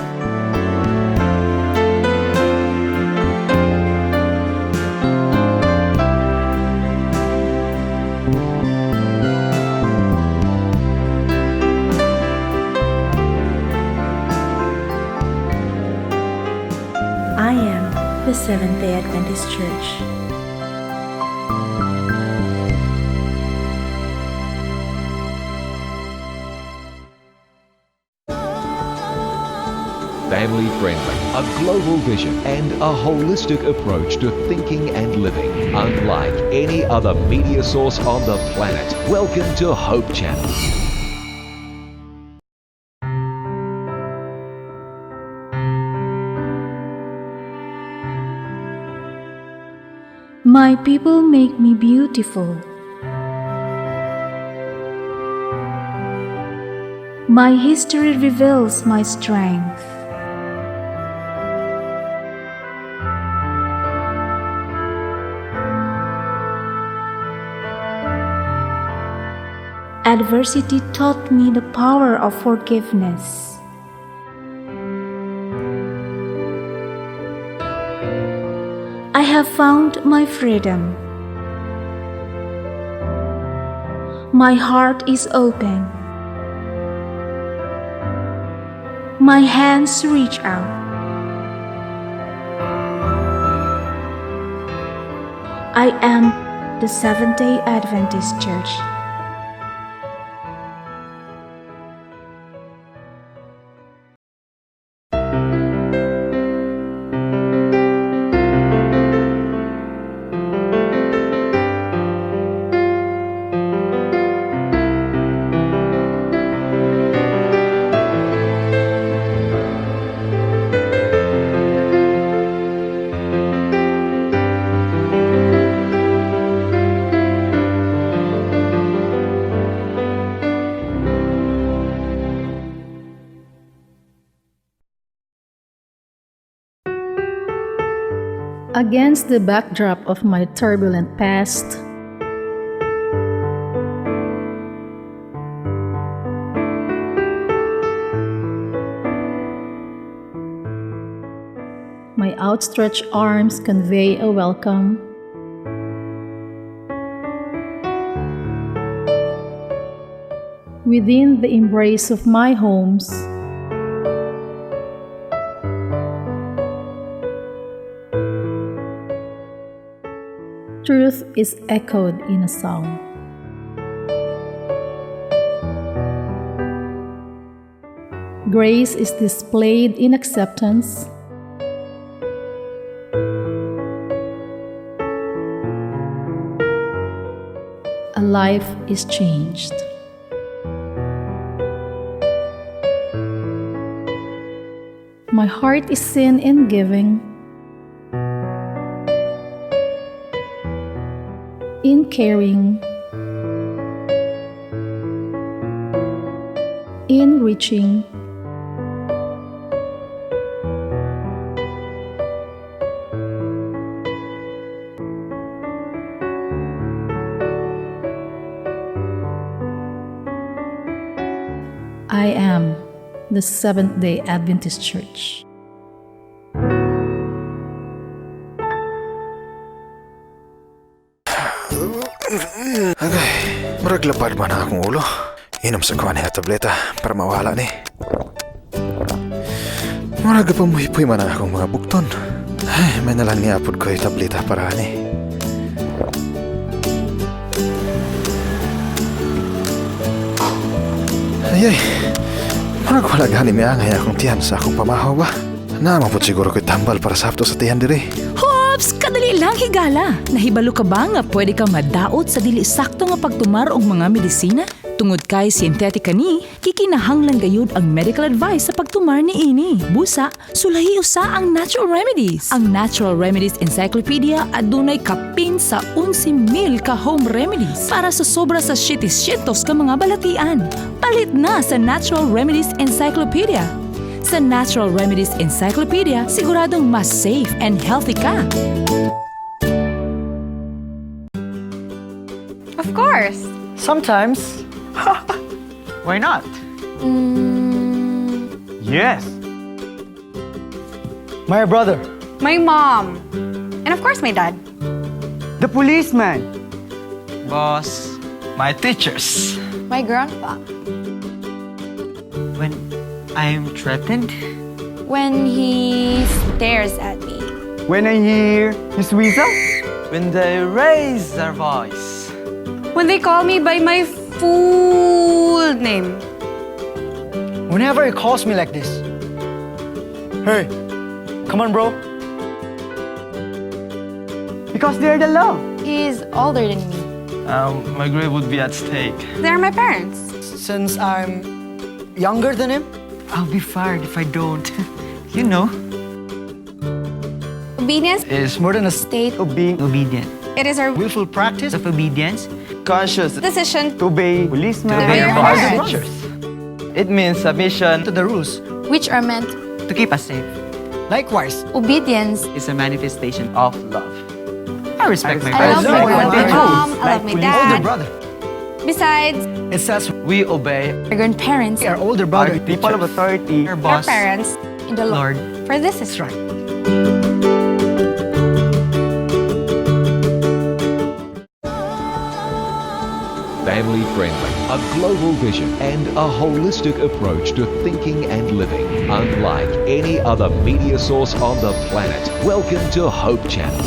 I am the Seventh Day Adventist Church. Family friendly, a global vision, and a holistic approach to thinking and living, unlike any other media source on the planet. Welcome to Hope Channel. My people make me beautiful. My history reveals my strength. Adversity taught me the power of forgiveness. I have found my freedom. My heart is open. My hands reach out. I am the Seventh Day Adventist Church. Against the backdrop of my turbulent past, my outstretched arms convey a welcome. Within the embrace of my homes, truth is echoed in a song. Grace is displayed in acceptance. A life is changed. My heart is seen in giving, in caring, in reaching, I am the Seventh day Adventist Church. Agay, murag lapad man ang akong ulo. Inom sa kuha niya tableta para mawala ni. Murag pa muhipoy man ang akong mga bukton. Ay, may nalang niapod ko yung tableta para ani. Ay, ay, murag wala gani miangay akong tiyan sa akong pamahaw ba? Naa man pud siguro ko'y tambal para sa sa tiyan diri. Hops! Kadali lang, higala! Nahibalo ka ba nga pwede ka madaot sa dili sakto nga pagtumar og mga medisina? Tungod kay synthetic ni, kikinahanglan gayud ang medical advice sa pagtumar ni ini. Busa, sulahi usa ang natural remedies. Ang Natural Remedies Encyclopedia adunay kapin sa 11,000 ka home remedies para sa sobra sa 700 ka mga balatian. Palit na sa Natural Remedies Encyclopedia. Sa Natural Remedies Encyclopedia, siguradong mas safe and healthy ka. Of course. Sometimes. Why not? Yes. My brother. My mom. And of course, my dad. The policeman. Boss. My teachers. My grandpa. When I'm threatened. When he stares at me. When I hear his whistle. When they raise their voice. When they call me by my full name. Whenever he calls me like this. Hey, come on, bro. Because they're the love. He's older than me. My grade would be at stake. They're my parents. Since I'm younger than him, I'll be fired if I don't. You know. Obedience is more than a state of being obedient. It is our willful practice of obedience. Conscious decision to obey policemen, to obey your parents. Teachers. It means submission to the rules, which are meant to keep us safe. Likewise, obedience is a manifestation of love. I respect my I parents. love my mom. I love my dad. Older brother. Besides, it says we obey our grandparents, our older brother, our people of authority, our our boss, parents in the Lord. Lord. For this is right. Family friendly, a global vision, and a holistic approach to thinking and living. Unlike any other media source on the planet. Welcome to Hope Channel.